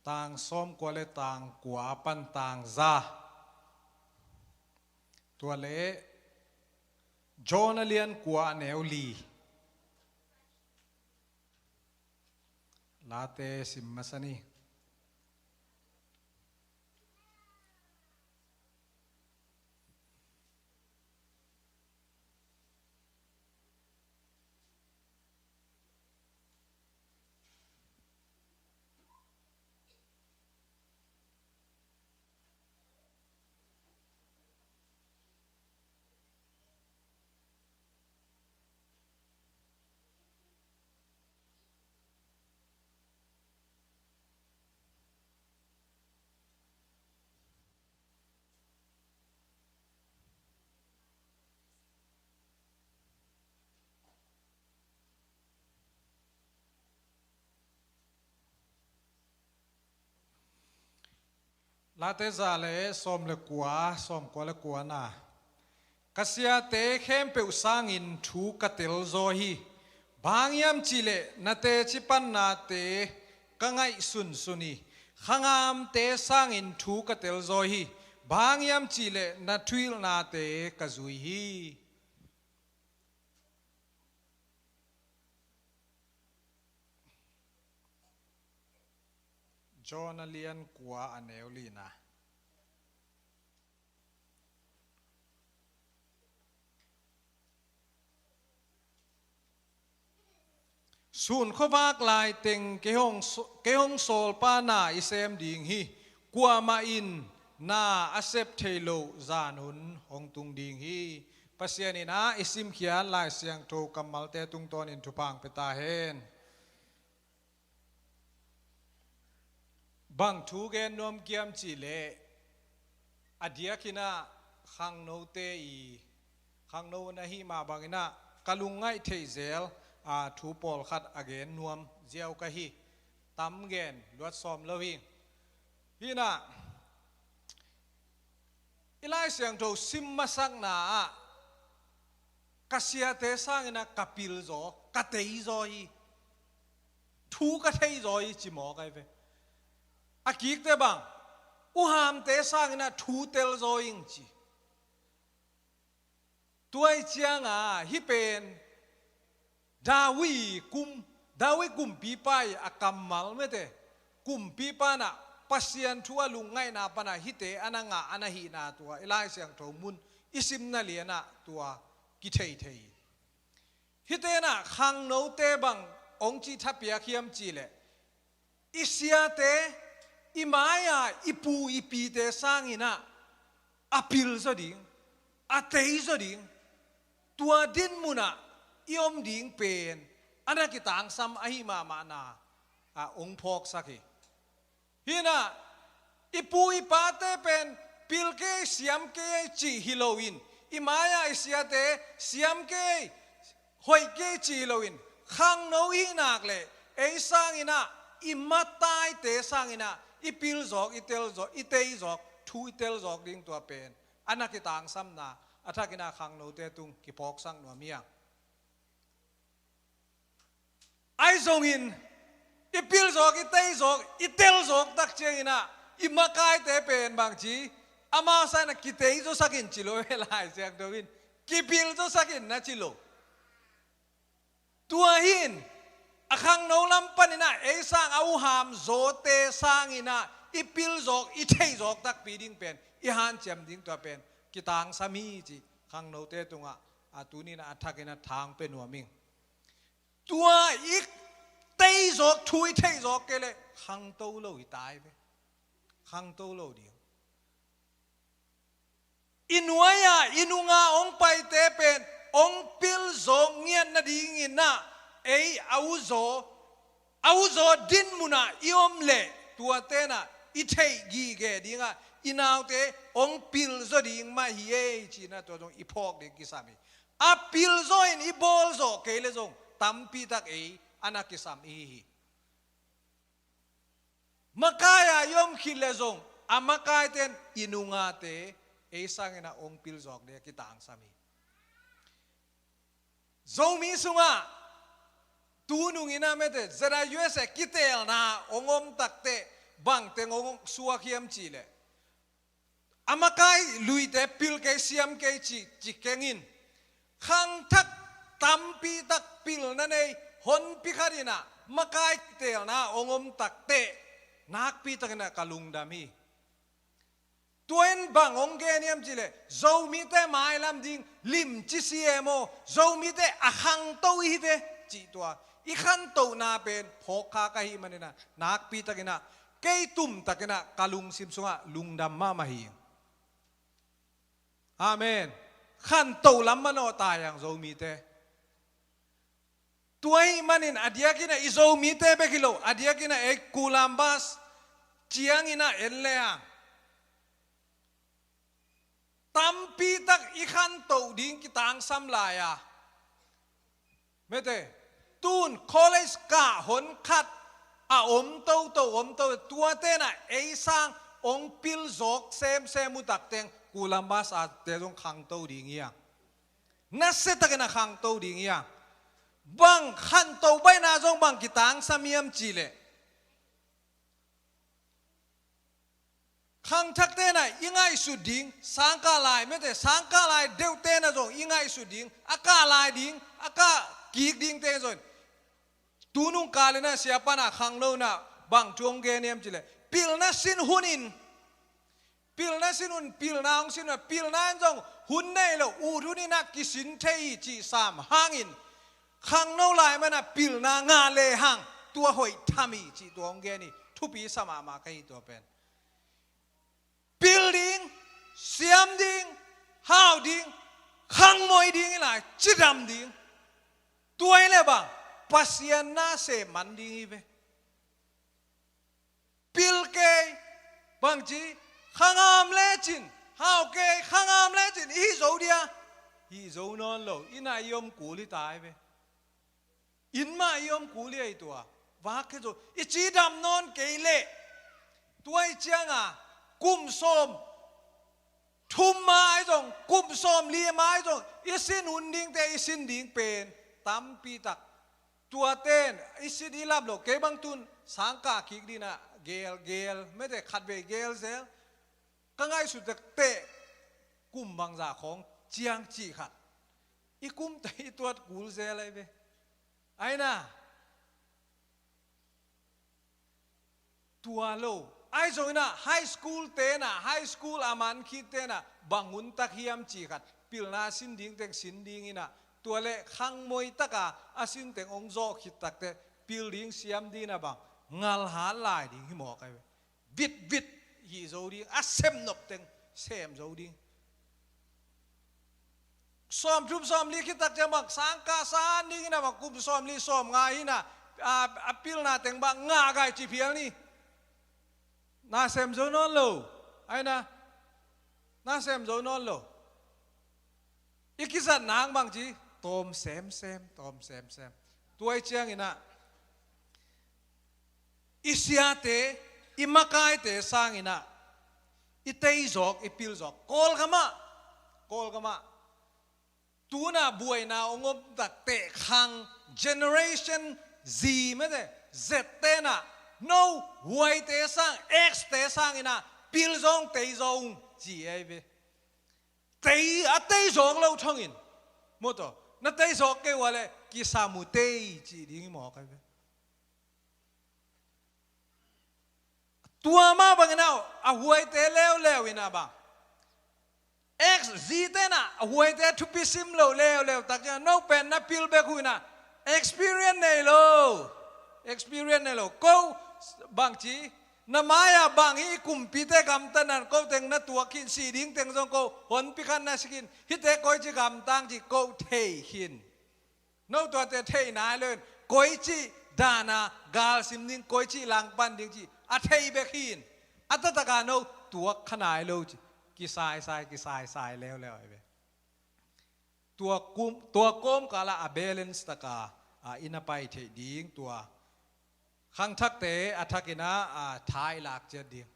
tang sawmkua le tang kua pan tang za. Tua le John a lian kua a neu li. Late sim masa ni. Late za le sawm le kua, sawm kua le kua na. Ka siate khempeuh sangin thu ka telzaw hi. Bang hang hiam cihleh na teci pannate ka ngaihsunsun hi. Khangamte sangin thu ka telzaw hi. Bang hang hiam cihleh na thuhilhnate ka zui hi. John a lian kua a neu lina. Sun khuavak laiteng kei hong s-, kei hong sawlpa na i sem ding hi. Kuamah in na a sep thei loh zan hun hong tung ding hi. Pasian in ah i simkhiat Lai Siangtho kammalte tungtawnin thupha hong pia ta hen. Bang thu gen nuam ka hiam cihleh, a diakin ah khangnote i, khangno na hih mah bangin ah ka lungngaih theih zel a thu pawlkhat a gen nuam ziau ka hi. Tam gen luat sawm lo hi. Hi in ah, i Lai Siangtho sim masakna ah ka siate sangin ah ka pilzaw, ka teizaw hi. Thu ka theizaw hi ci mawk ahi ve. A kikte bang, uhamte sangin ah thu telzaw ing ci. Tua ahih ciangin hih pen David kum, David kumpipa i a kammal mete, kumpipa in ah Pasian thu a lungngaihna pan ah hihte a na ngah a na hihna tua i Lai Siangtho mun i simna lian ah tua kithei thei hi. Hihte in ah khangnote bang hong cih thapiak hiam cihleh, i siate, i mai-a i pu i pite sangin ah a pilzaw ding, a teizaw ding, tua dinmun ah i om ding pen a na kitangsam ahih mahmahna a hong phawksak hi. Hi in ah, i pu i pate pen pil kei, siam kei cih hi loin, i mai-a i siate siam kei, hoih kei cih hi loin, khangno i hih nak leh ei sangin ah, i makaite sangin ah i pilzawk, i telzawk, i teizawk, thu i telzawk ding tua pen a na kitangsamna a thakin ah khangnote tung kiphawksak nuam hi hang. Ahi zongin, i pilzawk, i teizawk, i telzawk tak ciangin ah i makaite pen bangci, amau sangin ah kiteizawsak in ci lo ve, Lai Siangtho in kipilzawsak in na ci lo. Tua hi in, a khangno lam panin ah ei sang a uham zawte sangin ah i pilzawk, i theizawk takpi ding pen i hanciam ding tua pen kitangsam hi ci khangnote tungah a tuni in ah a thakin ah thang pia nuam ing. Tua i teizawk, thu i theizawk kei leh khangto lo hi ta hi ve. Khangto lo ding. I nuai-a i nunga hong paite pen hong pilzawk ngiat nadingin ah ei a uzaw, a uzaw dinmun ah i om leh tuate in ah i theih gige dingah i naute hong pilzaw ding mah hi ei ci-in ah tua zong i phawk ding kisam hi. A pilzaw in i bawlzawh kei leh zong tampi tak ei a na kisam i hi hi. Makai-a i om khit leh zong a makaite in i nungate ei sangin ah hong pilzawk ding a kitangsam hi. Zomi sungah tunung in ah mete Z I U S A kiteelna hong om takteh bangteng hong suak hiam cihleh, a makai luite pil kei, siam kei ci, ci keng in, khangthak tampi tak pilna nei honpi khat in ah makai kiteelna hong om takteh nakpi takin ah ka lungdam hi. Tua in bang hong gen hiam cihleh, Zomite mailam ding limci si e maw, Zomite a khangto i hi ve cih tua i khantohna pen phawk kha ka hih manin ah nakpi takin ah kei tumtakin ah ka lungsim sungah lungdam mahmah hi. Amen. Khantoh lam manawh ta hi hang Zomite. Tua ahih manin a diakin ah i Zomite bek hi lo, a diakin ah ei Columbus ciangin ah en le hang tampi tak i khantoh ding kitangsam lai a, mete, tun college kah hon khat a om toto, om toto, tuate in ah ei sang Hong pil zawk semsem uh tak teng Columbus a te zong khangto ding hi a. Nasia takin a khangto ding hi a. Bang khanto baihna zong bang kitangsam hiam cih leh, khangthakte na i ngaihsut ding, sangkah lai mete, sangkah lai deuhte na zong i ngaihsut ding, a kah lai ding, a kah kik dingte zong. Tunung kal in a siapa na khangno na bang thu hong gen hiam cih leh, pilna sin hun in, pilna sin hun, pilna hong sin hun, pilna in zong hun nei lo, ut hun in a kisin thei hi cih sam hangin, khangno lai man a pilna ngah lehang tua hoih tham hi cih tua hong gen hi. Thupi sa mahmah ka hi tua pen. Pil ding, siam ding, hau ding, khangmoi ding hi lai, cidam ding. Tua hi leh bang, Pasian na sem man ding hi ve. Pil kei, bangci, khangam lecin, hau kei, khangam lecin i hih zo dia? Hih zo nawn lo, inn ah i om kul hi ta hi ve. Inn mah i om kul hi a, i tua vak khe zo, i cidam nawn kei leh. Tua hi cianga kum sawm thum mah ahi zong, kum sawm li mah ahi zong, i sin hun dingte, i sin ding pen tampi tak. Tuaten i sin i lap lo, kei bang tun sangkah kik ding a, gel, gel, mete khatvei gel zel. Ka ngaihsut tak teh kum bangzah khawng ciang cih khat. I kum teh i tuat kul zel ahi ve. Aina, tua lo. Ahi zongin a high school te na, high school a man khit te na, bang hun tak hiam cih khat, pilna sin ding teng sin ding in a, tua leh khangmoi taka a sin teng hong zawh khit tak teh, pil ding siam ding na bang, ngalhat lai ding hi mawk ahi ve. Vitvit hih zo ding, a sem nop teng sem zo ding. Sawm thum sawm li khit tak ciang bang, sangkah san ding in a bang, kum sawm li sawm nga in a, a, a pilna teng bang ngah gai ci phial ni. Na sem zo nawn lo. Aina, na sem zo nawn lo. I kizat nang bangci, tawm semsem, tawm semsem. Tua hi ciangin a, i siate, i makaite sangin a, i tei zawk, i pil zawk. Kawlgam ah, Kawlgam ah, tuna buaina hong om tak teh khang, Generation Z mete, Z te na, no, huaite sang, X te sangin a, pil zawng, tei zawng, ci ahi ve. Tei, a tei zawk lo thongin. Mawtaw, na tei zawk kei ua leh, kisam uh tei, ci ding hi mawk ahi ve. Tua mah bangin a, a huaite leuleu in a bang. X Z te na, a huaite thupi sim lo leuleu tak ciang, no pen na pil bek uh in a, experience nei lo. Experience nei lo. Ko, bangci, na mai-ah bang hi kumpite gamtatna, ko teng na tuak khin, si ding teng zong ko honpi khat na si khin, hihte koici gamtang ci ko thei khin. No tuate thei nai lo in, koici dana galsim ding, koici langpan ding ci a thei bek hi in, a taktak a no tuak kha nai lo ci, kisaisai, kisaisai leuleu ahi ve. Tua kum, tua kawmkal ah a balance taka, a, i na pai theih ding tua. Khangthakte a thakin a, a, tha i lak ciat ding.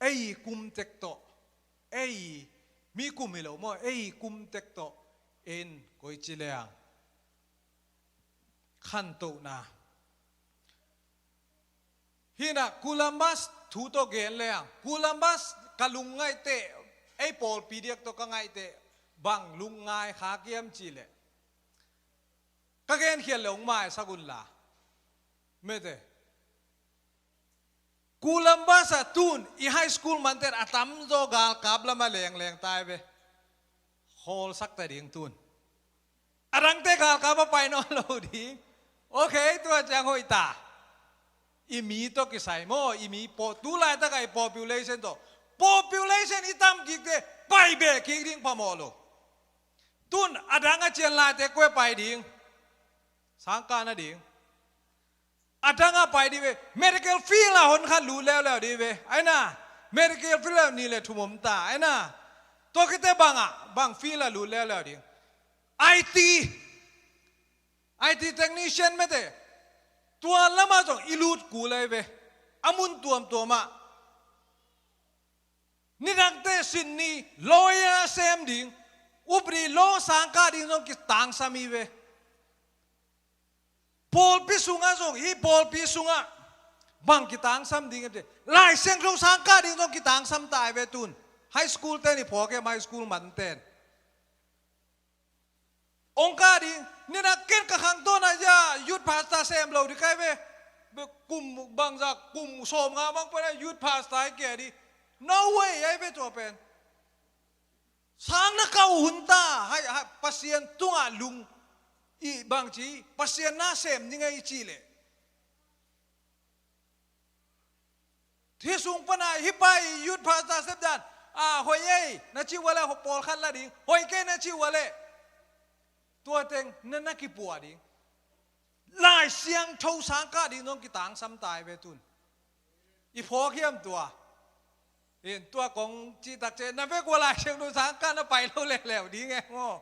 Ei kum tek tawh, ei mi kum hi lo maw, ei kum tek tawh, en koici leng khantohna. Hi in a Columbus thu tawh gen leng, Columbus ka lungngaih teh, ei pawlpi diak tawh ka ngaih teh, bang lungngai kha kiam cih leh, ka genkhiat leh hong maisak un la. Mete. Columbus ah tun i high school manten a tamzaw galkap lamah lengleng ta hi ve. Khawlsak ta ding tun. A dangte galkap a pai nawn lo ding. Ok, tua ciang hoih ta. I mi tawh kisai maw, i mi po, tu laitak a i population tawh. Population i tam kikte, pai beh kik ding phamawh lo. Tun, a dang a cian laite kua pai ding. Sangkah na ding. A dang a pai ding ve, medical field a hon khat lut leuleu ding ve. Aina, medical field a nih le thum om ta. Aina, tua khit teh bang a, bang field a lut leuleu ding. I T, I T technician mete. Tua lamah zong i lut kul ahi ve. A mun tuamtuam ah. Nidangte sin ni, lawyer sem ding, upadi law sangkah ding zong kitangsam hi ve. Pawlpi sungah zong, hih pawlpi sungah bang kitangsam ding em ci, Lai Siangtho sangkah ding zong kitangsam ta hi ve tun. High school ten i phawk em, high school man ten. Ong kah ding, nidang ken ka khangtawna ya, youth pastor sem lo ding ka hi ve. Kum bangzah, kum sawmnga bang pana youth pastor hi kei ding. No way, ahi ve tua pen. Sang na kah uh hun ta, hai, hai, Pasian tungah lung i bangci, Pasian na sem ding ahi cih leh. Hih sung pana, hih pa i youth pastor sep dan, a, hoih ei, na cih uh a leh, pawlkhat la ding, hoih kei na cih uh a leh. Tua teng, na, na kipuah ding. Lai Siangtho sangkah ding zong kitangsam ta hi ve tun. I phawk hiam tua? In tua kong cih tak ciang, na vek ua Lai Siangtho sangkah na pai lo leuleu ding e maw.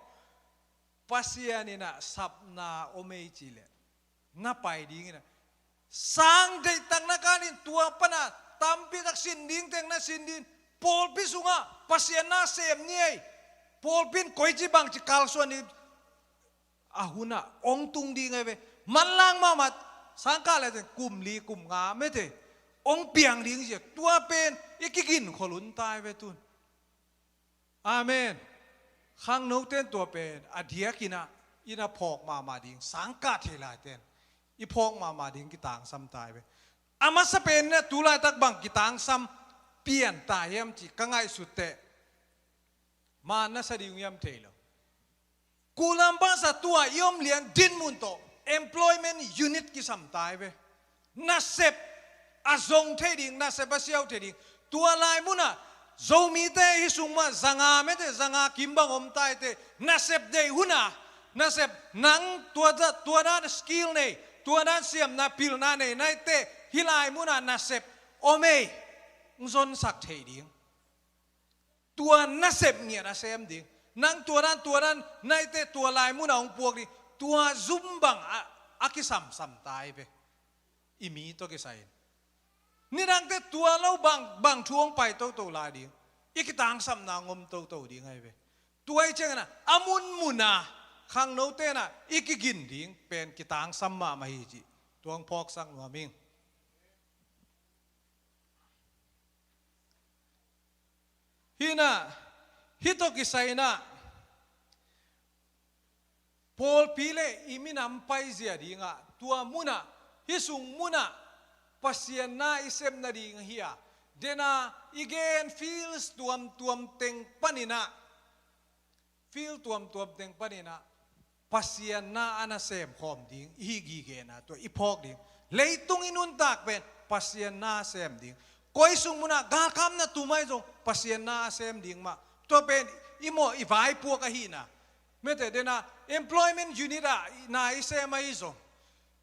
Pasian in a sapna om ei cih leh na pai ding in a. Sang deihtak na kan in tua pana tampi tak sin ding teng na sin ding. Pawlpi sungah Pasian na sem ni ei. Pawlpi in koici bangci kalsuan ding. A hun ah ong tung ding ahi ve. Manlang mahmah, sangkah le teng kum li kum nga mete ong piang ding zia, tua pen i kiginkhol hun ta hi ve tun. Amen. Khangnote in tua pen a diakin a, i na phawk mahmah ding, sangkah thei laite in i phawk mahmah ding kitangsam ta hi ve. A masa pen in a tu laitak bang kitangsam pian ta hiam cih ka ngaihsut teh, man na sa ding uh hiam thei lo. Kulam bangsa tua i om lian dinmun tawh employment unit kisam ta hi ve. Nasep a zong thei ding, nasep a siau thei ding. Tua lai munah Zomite hih sung mah zanga mete, zanga kim bang om ta hi teh, nasep deih hunah, nasep nang tua da, tua dan skill nei, tua dan siamna pilna nei na hi teh, hih lai munah nasep om ei, ong zonsak thei ding. Tua nasep ngiat a sem ding. Nang tua dan, tua dan na hi teh tua lai munah ong puak ding. Tua zum bang a, a kisamsam ta hi ve. I mi tawh kisai in. Nidangte tua lo bang, bang thu ong pai toto lai ding. I kitangsapna ong om toto ding ahi ve. Tua hi ciangin a, a munmun a, khangnote in a, i kigin ding pen kitangsam mahmah hi cih tua ong phawksak nuam ing. Hih in a, hih tawh kisai in a, pawlpi le i minam paizia dingah, tua munah, hih sung munah Pasian na i sep nading hi a, den a i gen fields tuamtuam teng panin a, field tuamtuam teng panin a, Pasian na a na sem khawm ding i hih gige in a, tua i phawk ding. Leitung i nuntak pen Pasian na a sem ding. Koi sung munah galkapna tum ahi zong Pasian na a sem ding mah. Tua pen i mawh i vaipuak ahihna. Mete den a employment unit ah na i sem ahi zong,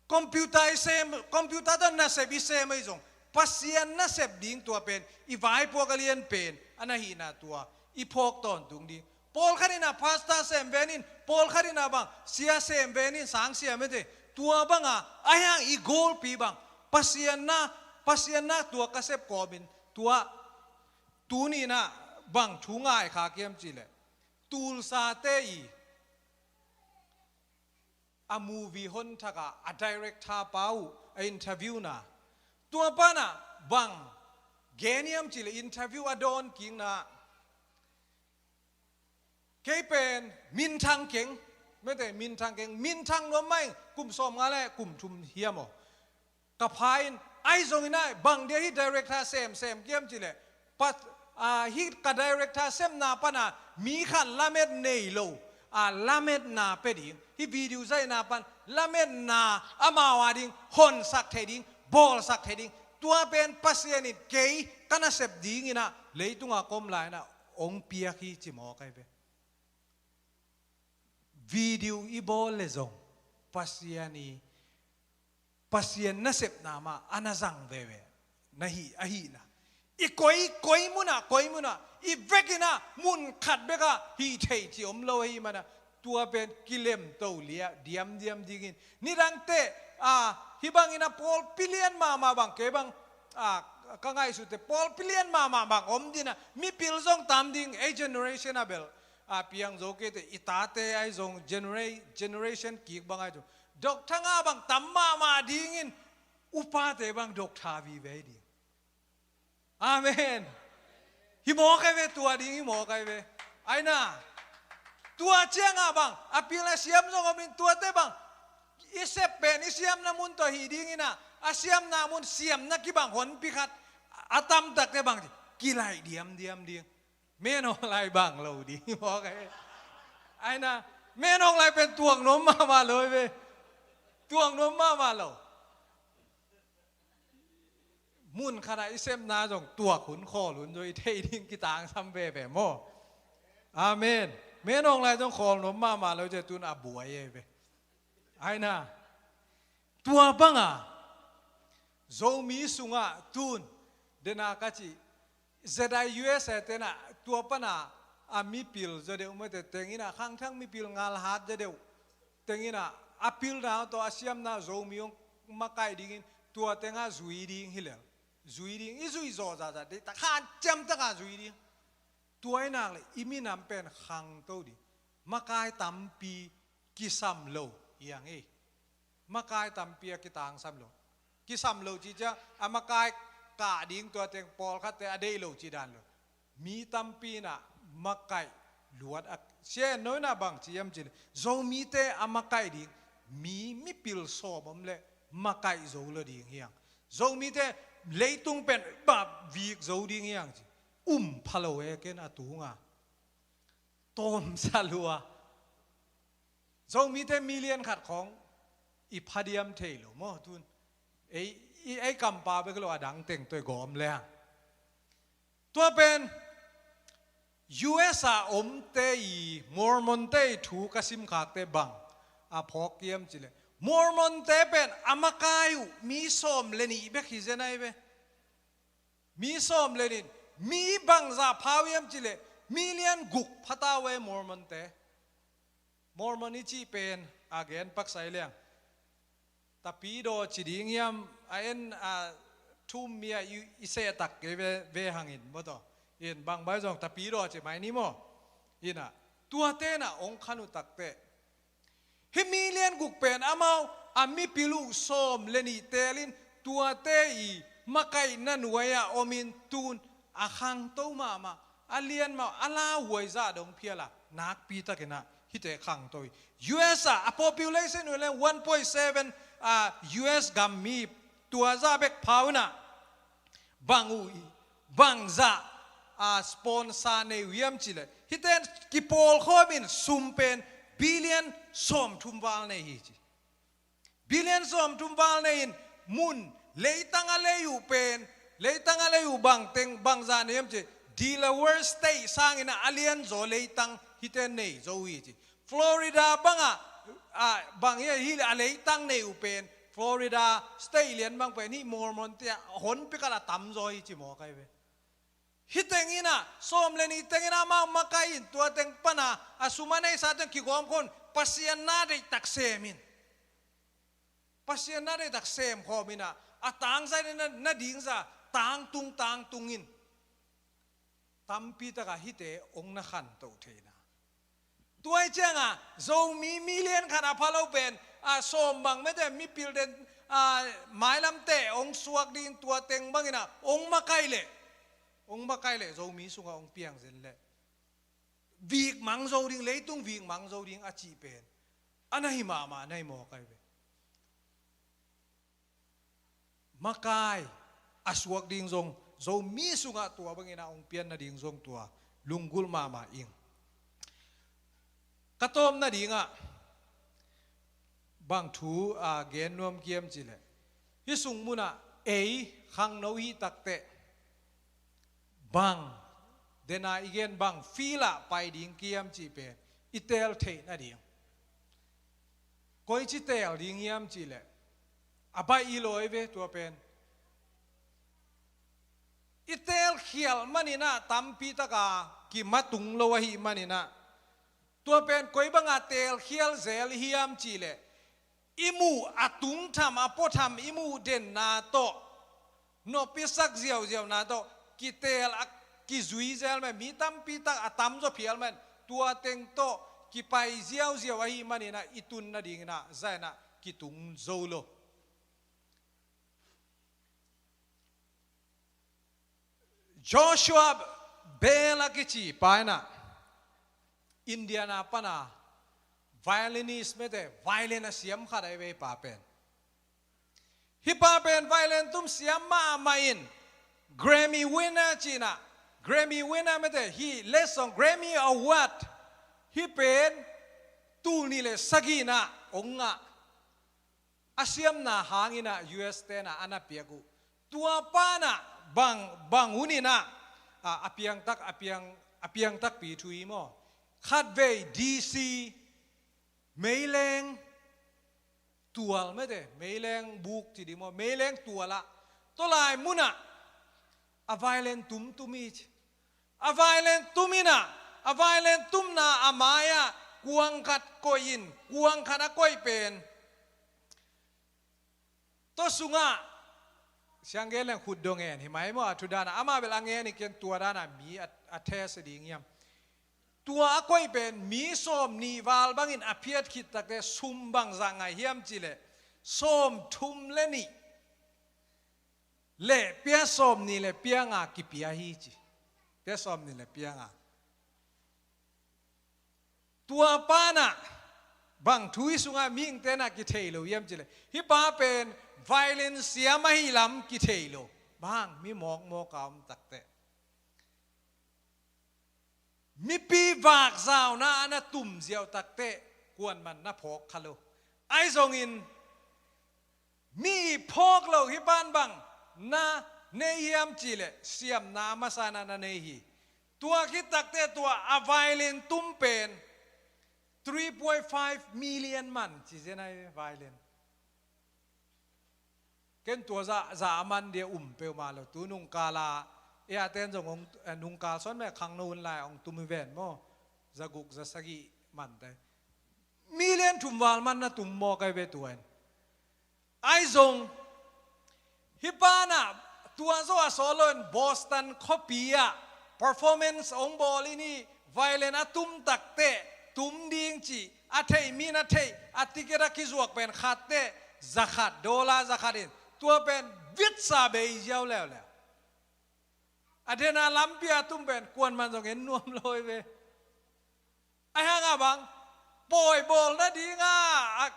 computer i sem, computer tawh nasep i sem ahi zong, Pasian nasep ding tua pen i vaipuak a lian pen a na hihna tua i phawk tawntung ding. Pawlkhat in a pastor sem ven in, pawlkhat in a bang sia sem ven in, sangsia mete, tua banga a hiang i goalpi bang Pasian na, Pasian na tua ka sep kawmin tua tuni in a bang thu ngai kha kiam cih leh, Tulsate i a movie honthak a, a director pa uh a interview na. Tua pan a bang gen hiam cih leh interview a dawn kikna. Kei pen minthang keng, mete minthang keng, minthang nuam mah ing, kum sawmnga le kum thum hiam aw. Ka pha in, ahi zongin a, bang dia hih director sem, sem kiam cih leh, pa, a, hih ka director sepna pan a mi khat lamet nei lo, a, lametna pia ding, hih video zaihna pan lametna amau a ding honsak thei ding, bawlsak thei ding, tua pen Pasian in kei ka nasep dingin a leitung a ka om lai in a ong piak hi ci mawk ahi ve. Video i bawl le zong Pasian i, Pasian nasepna mah a na zang veve na hi, ahihna. I koi, koi munah, koi munah i vekin a mun khat bek a hih thei ci om lo ahih man a, tua pen kilemto lia diamdiam dingin. Nidangte, a, hih bangin a pawlpi lian mahmah bang, kei bang, a, ka ngaihsut teh pawlpi lian mahmah bang om ding a, mipil zong tam ding, ei generation a bel a piang zo kei teh, i tate ahi zong genera-, generation kik bang ahi zong, doctor nga bang tam mahmah dingin, upate bang doctor vive ding. Amen. Hi mawk ai ve, tua ding hi mawk ai ve. Ai na, tua ciangah bang a pil a siam zong om in, tuate bang i sep pen i siamna mun tawh hi dingin a, a siamna mun siamna kibang honpi khat a tamtakte bang kilaih diamdiam ding. Menawng lai bang lo ding hi mawk ai ve. Ai na, menawng lai pen tuak nuam mahmah lo ai ve. Tuak nuam mahmah lo. Mun khatah i sepna zong tuak hun khawl hun zong i thei ding kitangsam veve maw? Amen. Menawng lai zong khawl nuam mahmah lo cia tun a buai ei ve. Ai na, tua banga Zomi sungah tun dena ka cih ZIUSA tenah tua pana a mipil zaw deuh mate tengina khangthang mipil ngalhat zaw deuh tengina a pilna tawh a siamna Zomi hong makaih dingin tua tenga zui ding hi lel. Zui ding, i zui zaw zahzah deih tak hanciam taka zui ding. Tua i nak le i minam pen khangto ding. Makai tampi kisam lo hiang ei. Makai tampi a kitangsam lo. Kisam lo ci ciang a makai kah ding tua teng pawlkhatte a deih lo ci dan lo. Mi tampi inah makaih luat a sia en no inah bang ci hiam ci le, Zomite a makaih ding mi mipil sawm om le makaih zo lo ding hiang. Zomite leitung pen ba vik zo ding hiang ci. Um pha lo e ken a tunga tawmsa lua. Zomite million khat khawng i phadiam thei lo maw tun? Ei, i, ei kampau bek lo a dang teng tawh i gawm le hang. Tua pen U S a omte i Mormon te i thu ka simkhakte bang a phawk hiam ci le, Mormon te pen a makai uh mi sawm le nih bek hi zen ai ve. Mi sawm le nih in mi bangzah pha uh hiam ci le, million guk pha ta uh e Mormon te. Mormon i cih pen a gen paksa i liang. Tapidaw ci ding hiam a en a thum mi a i, i sehtak kei ve, ve hangin maw taw. In bang bai zong Tapidaw ci mai ni maw. Inah tua tenah ong khan uh takteh. Hih million guk pen amau a mipil uh sawm le nih telin tuate i makaihna nuai-ah omin tun a khangto mahmah, a lian mah, a lauhuai zah dong phial a nakpi takinah hihte khangto hi. U S ah a population uh le one point seven a U S gam mi tua zah bek pha unah bang uh hi, bangzah a sponsor nei uh hiam ci le, hihte kipawlkhawmin sum pen billion sawmthum val nei hi ci. Billion sawmthum val nei in mun leitang a lei uh pen, leitang a lei uh bang teng bangzah nei hiam ci, Delaware State sangin a lianzaw leitang hihte nei zo uh hi ci. Florida bangah a bang hi a, hih a leitang nei uh pen Florida State lian bang pen hih Mormon te a honpi khat a tamzaw hi ci mawk ai ve. Hih teng inah sawm le nih teng inah amau makaih in tua teng pana a sum a neisa teng kigawmkhawm Pasian na deihtak sem in. Pasian na deihtak semkhawm inah a tangzai na, na dingza tangtung tangtung in. Tampi takah hihte ong na khantoh theina. Tua i cianga Zomi million khat a pha lo pen a sawm bang mete mipil den a mailamte ong suak ding tua teng bangina ong makaih leh, ong makaih leh Zomi sunga ong piang zen leh vik mang zo ding, leitung vik mang zo ding a cih pen a na hi mahmah na hi mawk ai ve. Makai a suak ding zong Zomi sungah tua bangin a hong pian nading zong tua lunggulh mahmah ing. Ka tawp nadingah bang thu a gen nuam kiam cileh, hih sung munah ei khangno hih takteh bang dena i gen bang field ah pai ding kiam cih pen i teel theih nading. Koici teel ding hiam cihleh a baih hi lo ei ve tua pen. I teel khialh maninah tampi taka kimatung lo ahih maninah tua pen koi banga teel khial zel hiam cihleh i muh a tungtham a puatham i muh denna tawh nop i sak ziauziauna tawh kiteel a kizui zel mah, mi tampi tak a tamzaw phial mah, tua teng tawh kipai ziauziau ahih manin ah i tun nadingin ah zai-in ah kitung zo lo. Joshua Bell a kici pa in ah Indiana pan a violinist mete, violin a siam khat ahi ve, hih pa pen. Hih pa pen violin tum siam mahmah in, Grammy winner ci-in ah, Grammy winner mete, hih letsong Grammy Award, hih pen tul nih le sagih in ah hong ngah. A siamna hangin ah U S te in ah a na piak uh. Tua pa in ah bang, bang hun in ah, a, a piangtak, a piang, a piangtakpi thu hi maw. Khatvei D C meileng tual mete, meileng buk ci ding maw, meileng tual ah tawlai mun ah a violin tumtum hi ci. A violin tum in ah, a violin tumna a mai-ah kuang khat koih in, kuang khat a koih pen, tua sungah, siang gen leng khut dong en hi mai maw, a thu dan ah, amah bel a ngen hi kei in, tua dan ah mi a, a test ding hiam. Tua a koih pen mi sawmnih val bangin a phiat khit takte sum bangzah ngah hiam cih leh, sawmthum le nih le pia, sawmnih le pia nga kipia hi ci. Pia sawmnih le pia nga. Tua pa in ah bang thu hih sungah mihingte in ah kithei lo hiam cih leh, hih pa pen violin siam ahih lam kithei lo. Bang, mi mawkmawk a om takte, mipi vakzauna a na tum ziau takte kuaman na phawk kha lo. Ahi zongin mi ii phawk lo hih pa in bang na nei hiam cih leh, siamna masa in ah na nei hi. Tua khit takte tua a violin tum pen three point five million man ci zen ahi, violin. Ken tua zah, zah a man dia um peuhmah lo. Tu nungkal a, ei a ten zong hong, eh, nungkal sawn meh, khangno hun lai hong tum hi ven maw. Za guk za sagih man te. Million thum val man na tum mawk ahi ve tua in. Ahi zong, hih pa in ah tua zawh a sawt lo in Boston khuapi ah performance hong bawl in, hih violin a tum takte tum ding ci, a theih mi in a theih, a ticket a kizuak pen khatte za khat, dollar za khat in, tua pen vitsa bei ziau leuleu. A den a lampi a tum pen kuaman zong en nuam lo hi ve. Ahi hang a bang, pawi bawl nading a, a,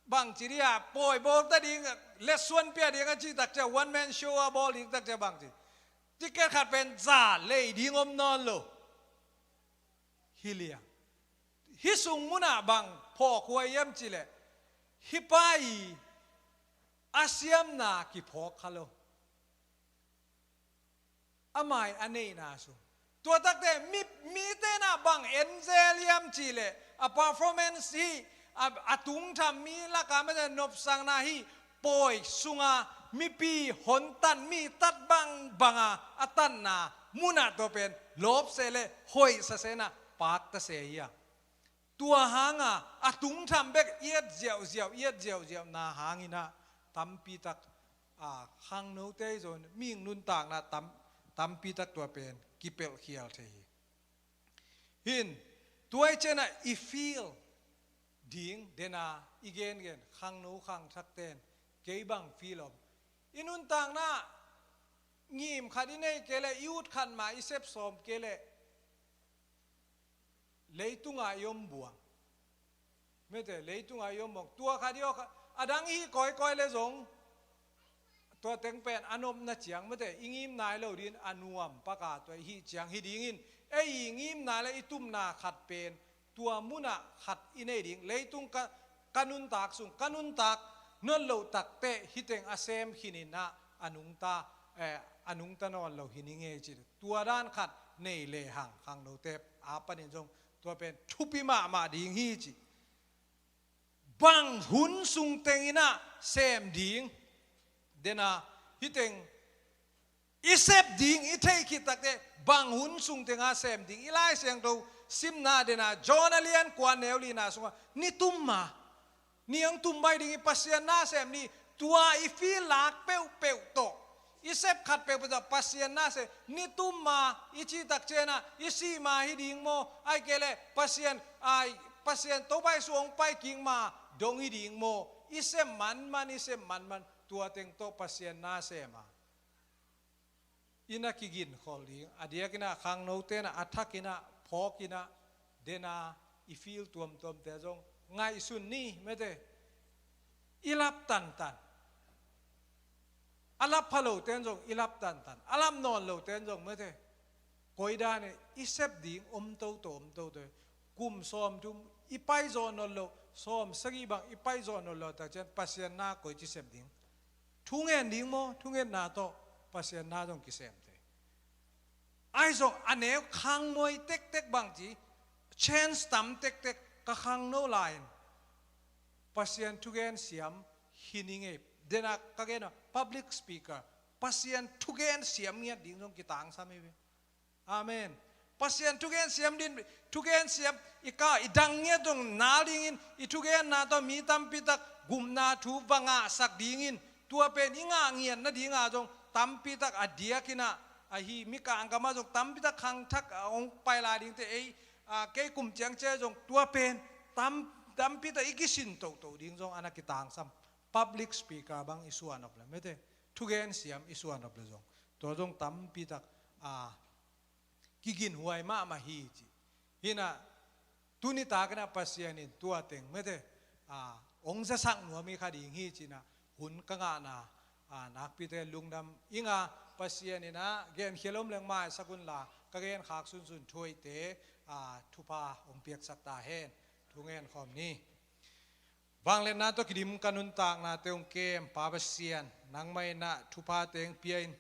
bang ci ding a, pawi bawl nading a, lesson pia ding a cih tak ciang, one man show a bawl ding tak ciang bang ci, ticket khat pen za lei ding om nawn lo. Hi liang. Hih sung mun ah bang phawk huai hiam cih leh, hih pa ii a siamna kiphawk kha lo. A mai a neihna sung. Tua takte mi, mite in ah bang en zel hiam cih leh, a performance hih, a, a tungtham mi lak a mete nopsakna hih pawi sung a mipi hong tan, mi tat bangbang a, a tanna mun ah tua pen lawpse le hoihsa se in ah pakta se hi a. Tua hang a, a tungtham bek i et ziauziau, i et ziauziauna hangin ah tampi tak, a, khangnote i zong mihing nuntakna tam, tampi tak tua pen kipelh khial thei hi. Hi in, tua i ciang ah i feel ding, den a i gengen, khangno khangthakte in kei bang feel om. I nuntakna ngim khat i nei kei leh, i ut khat mah i sep sawm kei leh, leitung ah i om buang. Mete, leitung ah i om buang. Tua khat i aw khat, a dang i hih kawikawi leh zong, tua teng pen a nopna ciang, mete, i ngim nai lo ding in a nuam pak a, tua i hih ciang hi ding in, ei i ngimna le i tupna khat pen tua mun ah khat i nei ding. Leitung ka, ka nuntak sung, ka nuntak nawn loh takte hih teng a sem khin in ah, a nungta, eh, a nungta nawn lo hi ning ei ci. Tua dan khat nei lehang khangnote a panin zong tua pen thupi mahmah ding hi ci. Bang hun sung teng in ah sem ding, den a, hih teng i sep ding i theih khit takte, bang hun sung teng a sem ding. I Lai Siangtho simna, den a, John a lian kua, neu lina sungah, ni tum ma, ni hong tum mai ding hi, Pasian na sem ni, tua i feel lak peuhpeuh tawh I sep khat peuhpeuh tawh Pasian na sem, ni tum ma i cih tak ciangin ah i sih ma hi ding maw, ahih kei leh Pasian, ai, Pasian Topa Jesu hong pai kik ma dong hi ding maw, i sep manman, i sep manman, tua teng tawh Pasian na sem a, i na kigin khol ding. A diakin ah khangnote in ah a thakin ah phawkin ah, den a i feel tuamtuamte zong ngaihsun ni, mete. I lap tantan. A lap pha lote in zong i lap tantan. A lap nawn lote in zong, mete, koi dan in i sep ding om toto, om toto. Kum sawmthum i pai zawh nawn loh, sawmsagih bang i pai zawh nawn loh, tak ciang Pasian na koici sep ding? Thungen ding maw, thungetna tawh Pasian na zong kisem thei. Ahi zong a neu khangmoi tektek bang ci, chance tam tektek ka khangno lai-in Pasian thugen siam hi ning ei. Den a ka gen a, public speaker, Pasian thugen siam ngiat ding zong kitangsam hi ve. Amen. Pasian thugen siam din, thugen siam i ka, i dang ngiat zong nal dingin, i thugenna tawh mi tampi tak gupna thu va ngahsak dingin, tua pen i ngah ngiat nading a zong tampi tak a diakin ah, ahi, mikang gam ah zong tampi tak khangthak a hong pai lai dingte, ei, a, kei kum ciang ci-a zong tua pen tam, tampi tak i kisin toto ding zong a na kitangsam. Public speaker bang i suan nop leh, mete, thugen siam i suan nop leh zong, tua zong tampi tak, a, kiginhuai mahmah hi ci. Hi in ah, tuni takin ah Pasian in tua teng, mete, a, hong zasak nuam hi kha ding hi ci-in ah, hun ka ngahna, a, nakpite lungdam ing a, Pasian in ah genkhia lom leng maisak unla, ka genkhak sunsun thu hoihte, a, thupha hong piaksak ta hen. Thungen khawm ni. Vangliatna tawh kidim ka nuntaknate hong kem Pa Pasian, nangmah in ah thuphate hong pia-in,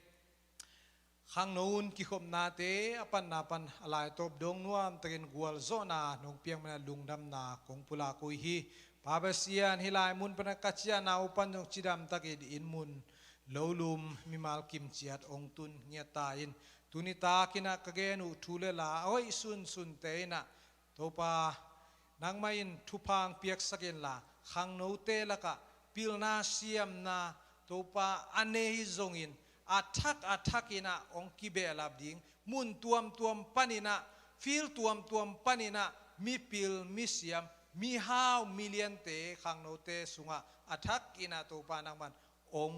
khangno hun kikhopnate a panna pan a laitawp dong nuamtakin gualzawhna nong piak manin ah lungdamna kong pulak uh hi. Pa Pasian, hih lai mun pan a ka ciahna uh pan zong cidamtakin inn mun, lolum, mimal kimciat hong tun ngiat ta in. Tuni takin ah ka gen uh thu le la a hoih sunsunte in ah, Topa, nangmah in thupha hong piaksak inla, khangnote lakah pilna siamna, Topa, a nei hi zongin, a thak a thakin ah hong kibehlap ding, mun tuamtuam panin ah, field tuamtuam panin ah, mipil, misiam, mihau, miliante, khangnote sungah a thakin ah, Topa, nangmah in hong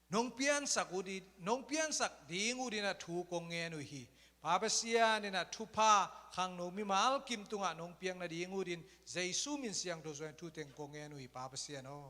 nong piansak uh di, nong piansak ding uh din ah thu kong ngen uh hi. Pa Pasian in ah thupha khangno mimal kim tungah nong piak nading uh din Jesu min siangtho suangin thu teng kong ngen uh hi, Pa Pasian aw.